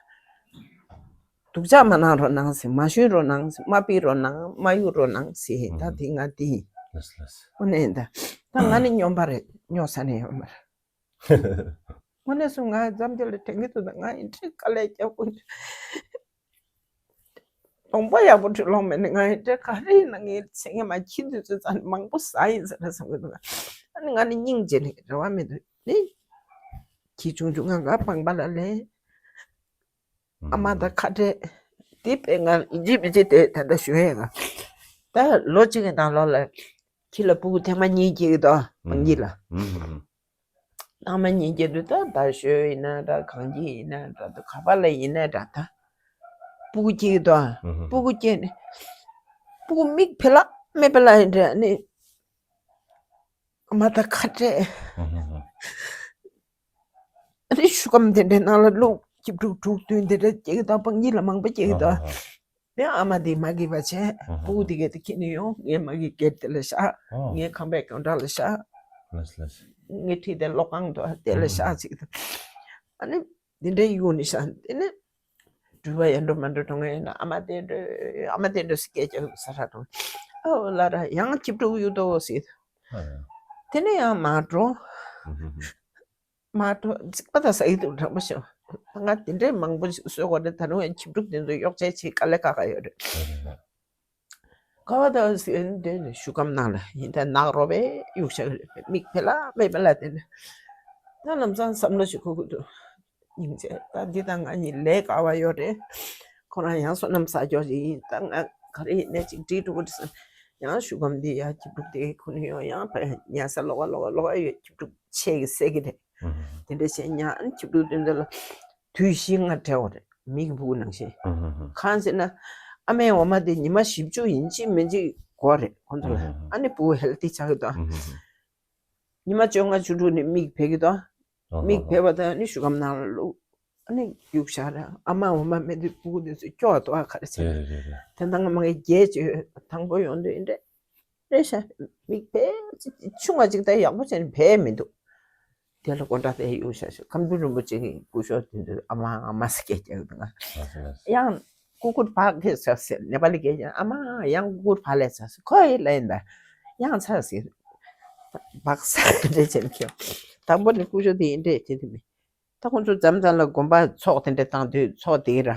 སྡུག་ཅག་མ་གནང་རོགས་གནང་ཟེར། མ་ཞུན་རོགས་གནང་ཟེར། མ་ཕིག་རོགས་གནང་། མ་གཡུག་རོགས་གནང་ཟེར། ད་དེ་ང་དེ་ཡིན། ལགས་སོ་ལགས་སོ། དངོས་གནས་ད་ད་ང་ནི་སྨྱོན་པ་རེད། སྨྱོ་ས་ནས་ཡོད་མ་རེད། དངོས་གནས་སུ་ང་འཛམ་གླིང་ལ་དྲན་གྱི་འདུག་ད་ང་ཡིན་འདྲའི་དཀའ་ལས་རྒྱག་དགོས། གདོང་པ་ཡག་པོ་འཁྲུད་ལོང་མེད་ནས་ང་ཡིན་འདྲའི་ག་རེ་ཡིན་ན་ངའི་ཚེ་སྔོན་མ་ཁྱི་འདི་ཚོའི་རྩ་ནས་མང་པོ་ཟ་ཡིན་ཟེར་ན་བསམ་གྱི་འདུག་ཨ་ནི་ང་ནི་སྙིང་རྗེ་ནས་རེ་བ་མི་འདུག་ནི། ཁྱི་ཆུང་ཆུང་ང་ག་སྤངས་པ་ལ་ལས། ཨ་མ་དང་ཁ་བྲལ། དེ་དཔེ་ང་ཡིན་གཅིག་མིན་གཅིག་དེ་ད་ལྟ་ཞུ་ཡས་ང་། ད་ལོ་གཅིག་གི་ནང་ལོགས་ལ་ཁྱི་ལ་སྤུ་གུ་ཐེངས་མ་གཉིས་སྐྱེ་གི་འདུག་སྤང་ཁྱི་ལ། ཐེངས་མ་གཉིས་སྐྱེ་དུས་ད་ད་ཞོལ་ཡིན་ན་འདྲ། གངས་སྐྱིད་ཡིན་ན་འདྲ། དུ་ག་པ་ལ་ཡིན་ན་འདྲ། ད་སྤུ་གུ་སྐྱེ་གི་འདུག་སྤུ་གུ་སྐྱེ་ནས་སྤུ་གུ་མིག་བལ་ལ་མེད་པ་ལ་ཡིན་འདྲ་ནི། ཨ་མ་དང་ཁ་བྲལ། ཨ་ནི་ཤུ་གམ་དེ་འདྲའི་ནང་ལ་བླུགས། སྐྱིབས་ཕྲུག་དྲུག་བདུན་དེ་འདྲ་སྐྱེ་གི་འདུག་སྤང་ཁྱི་ལ་མང་པོ་སྐྱེ་གི་འདུག་དེ་ཨ་མ་དེ་མ་སྐྱིད་པ་བྱས། སྤུ་གུ་དེ་གས་དེ་ཁྱེར་ནས་ཡོང་། ངའི་མ་གི་སྒེར་དེ་ལ་བཞག་ངའི་ཁང་པའི་སྒང་དྲ་ལ་བཞག་ངའི་ཁྲིད་དེ་གློག་ཁང་དུ་དེ་ལ་བཞག་ཅིག་ཨ་ནི་དེ་འདྲའི་ཡོང་ནས་བཞག་དེ་ནས་འགྲུལ་པ་ཡར་འགྲོ་མར་འགྲོ་འགྲོ་མཁན་ཡིན་ན་ཨ་མ་དེ་འགྲོ། ཨ་མ་དེ་འགྲོ་ཟེར་སྐད་རྒྱག་ས་ར་འགྲོ། ཨོ་ལ་ར་ཡང་སྐྱིབས་ཕྲུག་གཡུག་དོ་ཟེར། དེ་ནས་ཡང་མར་འགྲོ། མར་འགྲོ། རྩིག་པ་དང་ཟ་ཡི་འདུག་དྲང་པོ་བཤད། ང་དེ་འདྲའི་མང་པོ་ཞིག་གསོད་དགོས་རེད། ད་རུང་ཡང་སྐྱིབས་ཕྲུག་དེ་ཚོ་གཡོག་བྱེད་བྱེད་དཀའ་ལས་ཁག་ཁག་ཡོད་རེད། ཀ་བ་དང་ཟེར་འདི་ནི་ཤུ་གམ་ནང་ལ་ཡིན་ད་ནག་རོ་པས་གཡུག་བཞག་གི་རེད། མིག་བལ་ལ་མེད་པ་ལ་དེ་ནི་ད་ལམ་སང་བསམ་བློ་ཞིག་འཁོར་གི་འདུག་སྙིང་རྗེ། ད་འདི་དང་ང་གཉིས་ལས་ཀ་བ་ཡོད་རེད། ཁོ་རང་ཡང་བསོད་ནམས་བསགས་རྒྱུ་ཞིག་ཡིན། ད་ང་ག་རེ་ཡིན་ནས་ཅིག་འགྲིག་འགྲོ་གི་རེད་བསམ། ཡང་ཤུ་གམ་འདི་ཡ་སྐྱིབས་ཕྲུག་དེ་ཁོ་ནི་ཡོང་ཡང་ཕ་ཉལ་ས་ལོགས་ཀ་ལོགས་ཀ་ལོགས་ཀ་ཡོད། སྐྱིབས་ཕྲུག་ཆེ་གི་སད་ཀྱི་རེད། དེ་འདྲ་བྱས་ཉ་ཨ་ནི་སྐྱིབས་ཕྲུག་དེ་ཚོ་ལ་དུས་བཞི་ལྔ་བྲལ་བ་རེད། མི་གི་སྤུ་གུ་ནང་བཞིན། གང་ཟེར་ན་ཨ་མའི་འོ་མ་དེ་ཉི་མ་བཞི་བཅུ་ཡིན་གཅིག་མིན་གཅིག་དགོས་རེད་ཁོང་ཚོ་ལ། ཨ་ནི་སྤུ་གུ་ཧེལ་ཐི་ཆགས་ཀྱི་འདུག་ཉི་མ་བཅོ་ལྔ་བཅུ་དྲུག་ནས་མིག་བབས་ཀྱི་འདུག་མིག་བབས་པ་དང་ཨ་ནི་ཤུ་གམ་ནང་ལ་བླུགས། ཨ་ནི་གཡུག་བཞག་ར། ཨ་མ་འོ་མ་མེད་དུས་སྤུ་གུ་དེ་ཚོ་སྐྱོ་བ་ཏོ་ཨ་ག་རེ་བྱས་རེད། དེ་འདང་མ་ངས་རྒྱས་བཅོས་དང་པོ་ཡོང་དུས་འདྲ་རེད་ཤག་མིག་བབས་ཅིག་ཆུང་བ་ཅིག་ད་ཡག་པོ་བྱས་ནས་བབས་མི་འདུག་དེ་ལ་དགོང་དག་དེ་གཡུག་བཞག་ཤག་ཁམས་པ་རིན་པོ་ཆེ་གི་སྐུ་ཞབས་དེ་ཚོས་ཨ་མ་ཨ་མ་ཟེར་སྐད་རྒྱག་གི་འདུག་ཡང་ ཀུ་ཀུར་བག་ལེབ་ཚ་ཟེར། ནེ་པ་ལི་སྐད་ཀྱིས་ཨ་མ་ཡང་ཀུ་ཀུར་བག་ལེབ་ཚ་ཟེར། ཁོ་ཡི་ལན་ད་ཡང་ཚ་ཟེར། བག་ཚ་འདྲེ་བྱེད་ཁྱོད། དང་པོ་ནི་ཀུ་ཤུ་དེ་ཡིན་འདྲེ་བྱེད་དེ་མི། ད་ཁོང་ཚོ་མཚམས་མཚམས་ལ་དགོན་པ་ཚོགས་དེ་འདྲ་བཏང་དུས་ཚོགས་དེ་ར།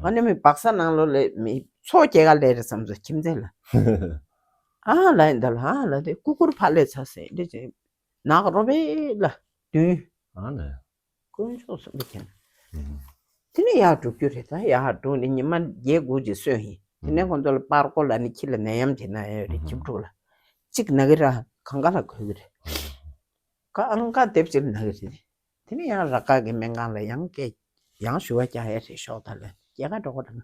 ཨ་ནི་མི་བག་ཚ་ནང་ལོགས་ལ་མི་ཚོགས་སྐྱེལ་ག་ལས་རེད་བསམ་ཚོ་ཁྱིམ་མཚེས་ལ། ཨ་ལ་ཡིན་ད་ལ་ཨ་ལ་དེ་ཀུ་ཀུར་བག་ལེབ་ཚ་ཟེར་འདྲེ་བྱེད། ནག་རོ་པའི་ལ་བདུན། ཨ་ལ། དཀོན་མཆོག་གསུམ་པོ་མཁྱེན། དེ་ནས་ཡར་འགྲོ་རྒྱུ་རེད། ད་ཡར་འགྲོ་ནས་ཉི་མ་བརྒྱད་དགུ་ཅིག་སོན་ཡིན། དེ་ནས་ཁོང་ཚོ་ལ་པར་ཀོ་ལ་ནི་ཁྱི་ལ་ནད་ཡམས་ཀྱི་ན་ཡོད་རེད། ཁྱིམ་ཕྲུག་ལ་གཅིག་ན་གི་ར་གང་ག་ལ་གོས་གི་རེད། ཁ་ཨང་ཁ་དེབ་ཅིག་ལ་ན་གི་རེད། དེ་ནས་ཡང་ར་ཁ་གི་སྨན་ཁང་ལ་ཡང་སྐད་ཡང་ཞུ་བ་རྒྱག་ཡ་རེད། ཤོག་ད་ལ་སྐྱེལ་ག་འགྲོ་གོ་རེད།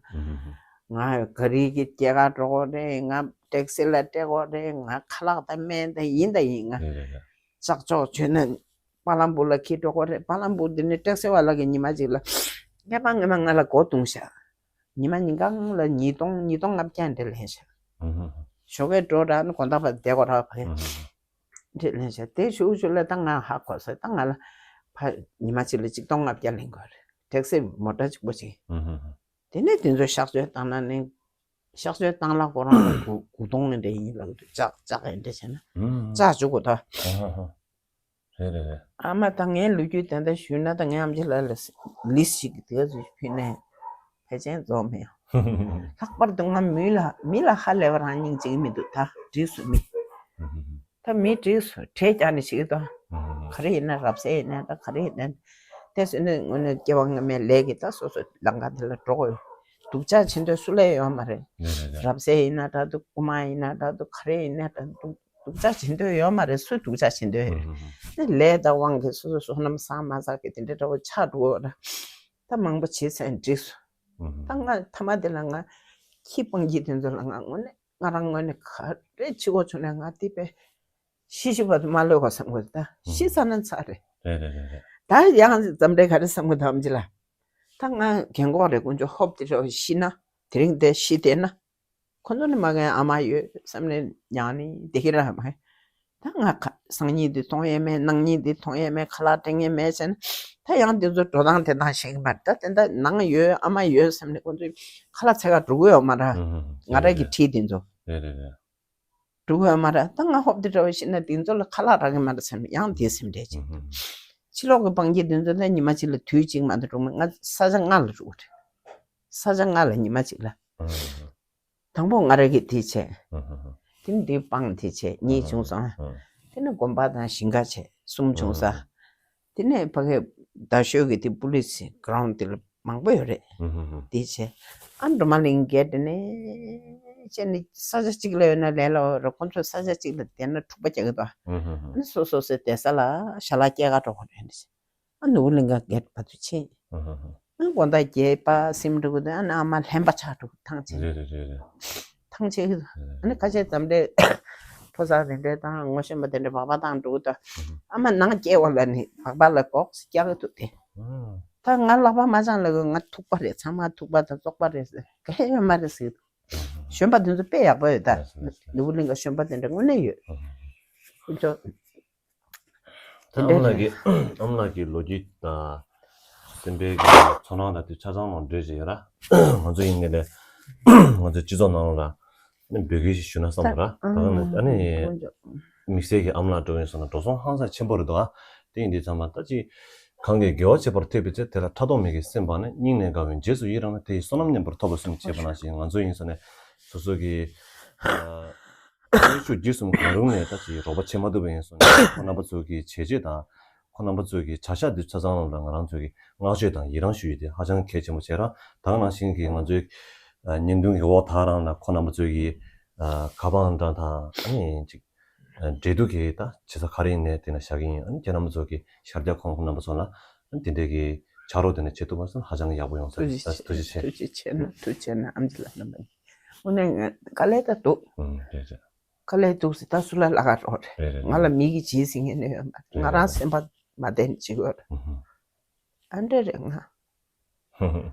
ང་ག་རི་གི་སྐྱེལ་ག་འགྲོ་གོ་རེད། ང་ཊེག་སི་ལ་སྤྲད་གོ་རེད། ང་ཁ་ལག་དང་སྨན་དང་ཡིན་དང་ཡིན། ང་ལྕགས་ཅོག་བྱོས་ན་བ་ལམ་པུར་ལ་ཁྱེར་འགྲོ་གོ་རེད། བ་ལམ་པུར་དེ་ནས་ཊེག་སི་བ་ལ་གི་ཉི་མ་གཅིག་ལ་སྐྱེས་པ་ངེས་མ་ང་ལ་སྒོ་བརྡུངས་ཤག་ཉི་མ་ཉིན་གང་ལ་ཉིས་སྟོང་ཉིས་སྟོང་ལྔ་བརྒྱ་འདྲ་ལེན་ཤག་ཞོགས་ཀས་འགྲོ་ར་ནི་དགོང་དག་བར་བསྡད་གོ་ར་བ་འདྲ་ལེན་ཤག་དེ་ཞུ་ཞུ་ལ་ད་ང་ཧ་གོ་ས། ད་ང་ལ་ཕ་ཉི་མ་གཅིག་ལ་ཆིག་སྟོང་ལྔ་བརྒྱ་ལེན་དགོས་རེད། ཊེག་སི་མོ་ཊ་གཅིག་པོ་ཅིག་དེ་ནས་དེ་ཚོ་གཤག་བཅོས་བཏང་ན་ནི་གཤག་བཅོས་བཏང་ལ་ཁོ་རང་ལ་དགུ་དགུ་སྟོང་ནས་འདྲ་ཡིན་ལབ་འདུག་ལྕགས་ལྕགས་ཡིན་འདྲ་བྱས་ན་ལྕགས་བཅུག་དགོས་ད། རེད་རེད་རེད། ཨ་མ་ད་ངའི་ལོ་རྒྱུས་དེ་འདྲ་ཞུས་ན་ད་ངའི་ཨམ་ཆི་ལགས་ལ་ལིས་ཤིག་དེ་ག་ཚོད་ཕུལ་ནས་ཕལ་ཆེར་རྫོགས་མེད། ལྷག་པར་དུ་ང་མི་ལ་མི་ལ་ཧ་ལས་པ་རང་སྙིང་རྗེ་གི་མི་འདུག་ད་འགྲིག་སོང་མི། ད་མི་འགྲིག་སོང་། གྲས་རྒྱག་ནས་ཞིག་ཏོ། ག་རེ་ཡིན་ན་རབ་གསལ་ཡིན་ན་འདྲ་ག་རེ་ཡིན་ན། དེ་སོང་ནས་དངོས་གནས་སྐྱེ་བ་སྔ་མའི་ལས་ཀྱིས་ད་སོ་སོའི་ལམ་ཁ་དེ་ལ་འགྲོ་དགོས། སྡུག་ཅག་བྱེད་འདོད་སུ་ལ་ཡོད་མ་རེད། རེད་རེད་རེད། རབ་གསལ་ཡིན་ན་འདྲ་འདུག་རྐུ་མ་ཡིན་ན་འདྲ་འདུག་ག་རེ་ཡིན་ན་འདྲ་འདུག་སྡུག་ཅག་བྱེད་འདོད་ཡོད་མ་རེད། སུས་སྡུག་ཅག་བྱེད་འདོད་ཡོད་རེད། ཨ་ནི་ལས་དང་དབང་གིས་སོ་སོ་བསོད་ནམས་བསགས་མ་བསགས་ཀྱི་དེ་འདྲ་འདྲ་བོ་ཆགས་འགྲོ་གི་ཡོད་རེད། ད་མང་པོ་བྱས་ཚར་འགྲིག་སོང་། ད་ང་ཐ་མ་དེ་ལ་ང་ཁྱི་སྤང་ཁྱི་དེ་ཚོ་ལ་ང་དངོས་གནས་ང་རང་ངོས་ནས་ག་རེ་བྱེད་དགོས་བྱུང་ན་ང་དེ་པས་ཤི་ཤི་བར་དུ་མ་ལུས་པ་བསམ་དགོས། ད་ཤི་ཚར་ན་ཚར་རེད། རེད་རེད་རེད་རེད། ད་ཡང་འཛམ་གླིང་ག་རེ་བསམ་གི་འདུག་ཨམ་ཆི་ལགས། ད་ང་རྒན་གོག་རེད། དཀོན་མཆོག་ཧོབ་དེ་འདྲ་ཤི་ན་དེ་རིང་དེ་ཤི་བསྡད་ན། ཁོ་ཚོ་ནི་མ་རྒན་ཨ་མ་ཡོད་བསམ་ནས་མྱངས་ནས་བསྡད་ཀྱི་རེད་མ། ད་ང་ཁ་སང་ཉིན་འདི་མཐོང་ཡས་མེད། གནངས་ཉིན་འདི་མཐོང་ཡས་མེད། ཁ་ལག་སྤྲད་ཡས་མེད་ཟེར་ན། ད་ཡང་འདི་ཚོ་འགྲོ་སྟངས་དེ་འདྲ་ཞིག་མ་རེད། ད་དེ་འདྲ་ནང་ཡོད་ཨ་མ་ཡོད་བསམ་ནས་ཁོ་ཚོས་ཁ་ལག་འཚོལ་ག་འགྲོ་གི་ཡོད་མ་རེད། ང་རང་གི་འཁྲིས་དེ་ཚོ་རེད་རེད་རེད། འགྲོ་གི་ཡོད་མ་རེད། ད་ང་ཧོབ་དེ་འདྲ་བ་ཤི་ན་དེ་ཚོ་ལ་ཁ་ལག་རག་གི་མ་རེད་བསམ་ནས་ཡང་དེ་སེམས་ཁྲལ་བྱེད། ཕྱི་ལོགས་ཀྱི་སྤང་ཁྱི་དེ་ཚོ་ལ་ཉི་མ་གཅིག་ལ་དུས་གཅིག་མ་གཏོགས་འགྲོ་མེད། ང་ས་ཆ་ལྔ་ལ་འགྲོ་གི་རེད། ས་ཆ་ལྔ་ལ་ཉི་མ་གཅིག་ལ། དང་པོ་ང་རང་གིས་དེ་བྱས། ཨ་ཧ་ཧ། དེ་ནས་དེ་སྤང་དེ་བྱས། གཉིས་བྱུང་སོང་། ཨ་ཧ། དེ་ནས་དགོན་པ་དང་ཞིང་ཁ་བྱས། གསུམ་བྱུང་ས། ཨ་ཧ། དེ་ནས་ཕ་གི་རྡ་ཤོད་ཀྱི་དེ་པུ་ལི་སི་གྷི་རའུན་ཌི་དེ་ལ་མང་པོ་ཡོད་རེད། ཨ་ཧ་ཧ། དེ་བྱས། ཨ་འགྲོ་མ་གླིང་བརྒལ་དེ་ནས་བྱས་ནས་ས་ཆ་གཅིག་ལ་ཡོད་ན་ལས་སླ་བོ་རེད། ཁོང་ཚོ་ས་ཆ་གཅིག་ལ་བསྡད་ན་འཁྲུག་པ་རྒྱག་གི་འདུག་ཨ་ཧ་ཧ། ཨ་ནི་སོ་སོ་སོའི་བསྡད་ས་ལ་ཞལ་ལག་སྐྱེལ་ག་འགྲོ་དགོས་རེད། ཨ་ནུ་བོ་གླིང་ག་བརྒྱད་བར་དུ་ཕྱིན། ཨ་ཧ་ཧ། ཨ་དགོང་དག་བརྒྱད་པ་སིམ་འགྲོ་གི་འདུག་ཨ་ནི་ཨ་མ་ལྷན་པ་ཆགས་འགྲོ་གི་ཐང་ཆད། རེད་རེད་རེད་རེད། ཐང་ཆད་གི་འདུག་ཨ་ནི་ཁ་ཤས་འཛམ་གླིང་ཕོ་གསར་དེ་འདྲས་དང་ངོ་ཤེས་པ་དེ་འདྲས་སྦག་སྦག་བཏང་འགྲོ་གི་འདུག་ཨ་མ་ནང་སྐྱེལ་བ་ལ་ནི་སྦག་སྦག་ལ་སྒོག་སྐྱག་གི་འདུག་སྟེ། ད་ང་ལག་པ་མ་འཆང་ལ་གི་ང་ཐུག་པ་རེད། ཚང་མ་ཐུག་པ་དང་བཙོག་པ་རེད་ཟེར། ག་ཧེ་ཡོད་མ་རེད་ཟེར་གི་འདུག་གཞོན་པ་དེ་ཚོ་དཔེ་ཡག་པོ་ཡོད་ད། ལགས་སོ་ལགས་སོ། ནུ་བོ་གླིང་ག་གཞོན་པ་དེ་འདྲ་དངོས་གནས་ཡོད། ཁོ་ཚོ། ད་ཨ་མ་ལགས་ཀྱི་ཨ་མ་ལགས་ཀྱི་ལོ་རྒྱུས་དང་སེམས་པའི་གི་ཚོར་སྣང་དང་དེ་ཆ་ཚང་ནང་འགྲོས་ཅིག་ཡོད་ར། ང་ཚོ་ཡིན་ངེས་ནས་ང་ཚོའི་སྤྱི་ཚོགས་ནང་ལ་ཨ་ནི་འབོད་སྐུལ་ཞིག་ཞུ་ན་བསམ་པ་ར། ད་ཨ་ནི་ཨ་ནི་དཀོན་མཆོག་དམིགས་བསལ་གྱི་ཨ་མ་ལགས་འགྲོ་ཡིན་སོང་ན་འགྲོ་སོང་ཧང་སང་ཆེན་པོ་རེད་འདུག་ཨ། དེ་ཡིན་དུས་ཚང་མ་ད་ཅི་གང་གིས་དགེ་བ་བྱེད་པར་ཐོས་པའི་ཚེ། དེ་ལ་ཕྲག་དོག་མེད་ཀྱི་སེམས་སྤངས་ནས། སྙིང་ནས་དགའ་བའི་རྗེས་སུ་ཡི་རང་ན། དེ་ཡི་བསོད་ནམས་མཉམ་པར་ཐོབ་པར་སེམས་བསྐྱེད་པ་ནང་བཞིན། ང་ཚོ་ཡིན་སོང་ནས་སོ་སོ་གི་ཨ། ཤུགས་རྒྱུད་གསུམ་གང་རུང་ནས་ད་ཅིག་རོགས་པ་བྱེད་མ་ཐུབ་པ་ཡིན་སོང་ན། ཁོང་རྣམ་པ་ཚོ་གི་བྱས་རྗེས་དང་། ཁོང་རྣམ་པ་ཚོ་གི་བྱ་གཞག་འདི་ཆ་ཚང་ལ་ང་རང་ཚོ་གི་བསྔགས་བརྗོད་དང་ཡི་རང་ཞུ་ཡི་དེ་ཧ་ཅང་གལ་ཆེན་པོ་བྱས་ར། ད་ག་ནང་བཞིན་གྱི་ང་ཚོའི་ཨ་བརྙན་ཐུང་གི་འོག་ད་རང་ལ་ཁོང་རྣམ་པ་ཚོ་གི་ཨ་ག་པང་འདྲ་དང་ཨ་ནི་ཅིག་ཨ་འབྲེལ་གཏུག་གི་ད་བྱེད་ས་ག་རེ་ཡིན་ནའི་དེ་ན་བཞག་གི་ཡིན། ཨ་ནི་ཁྱེད་རྣམ་པ་ཚོ་གི་ཤར་རྒྱག་ཁོང་རྣམ་པ་ཚོ་ལ་ཨ་ནི་དེ་འདྲའི་གི་ཕྱག་རོགས་དེ་ནས་བྱེད་ཐུབ་པ་སོང་ན་ཧ་ཅང་ཡག་པོ་ཡོང་ས་རེད། ཐུགས་རྗེ་ཆེ། ཐུགས་རྗེ་ཆེ། ཐུགས་རྗེ་ཆེ་ན་ཐུགས་རྗེ་ཆེ་ན་ཨམ་ཆི་ལགས་རྣམ་པ་གཉིས། དངོས་གནས་ང་དཀའ་ལས་ད་འདུག་ཨུམ་རེད་རེད། དཀའ་ལས་འདུག་ཟེར་ད་སུ་ལ་ལ་ག་རོགས་རེད། རེད་རེད་ང་ལ་རེད། མི་གིས་བྱེད་ཟིན་ངེས་ནས་ཡོད་མ་རེད། རེད་ང་རང་རེད། སེམས་པ་མ་བདེ་ནས་བྱེད་ཡོད་རེད། ཨུམ། ཨ་འདྲ་རེད་ང་། ཧུམ་ཧུམ།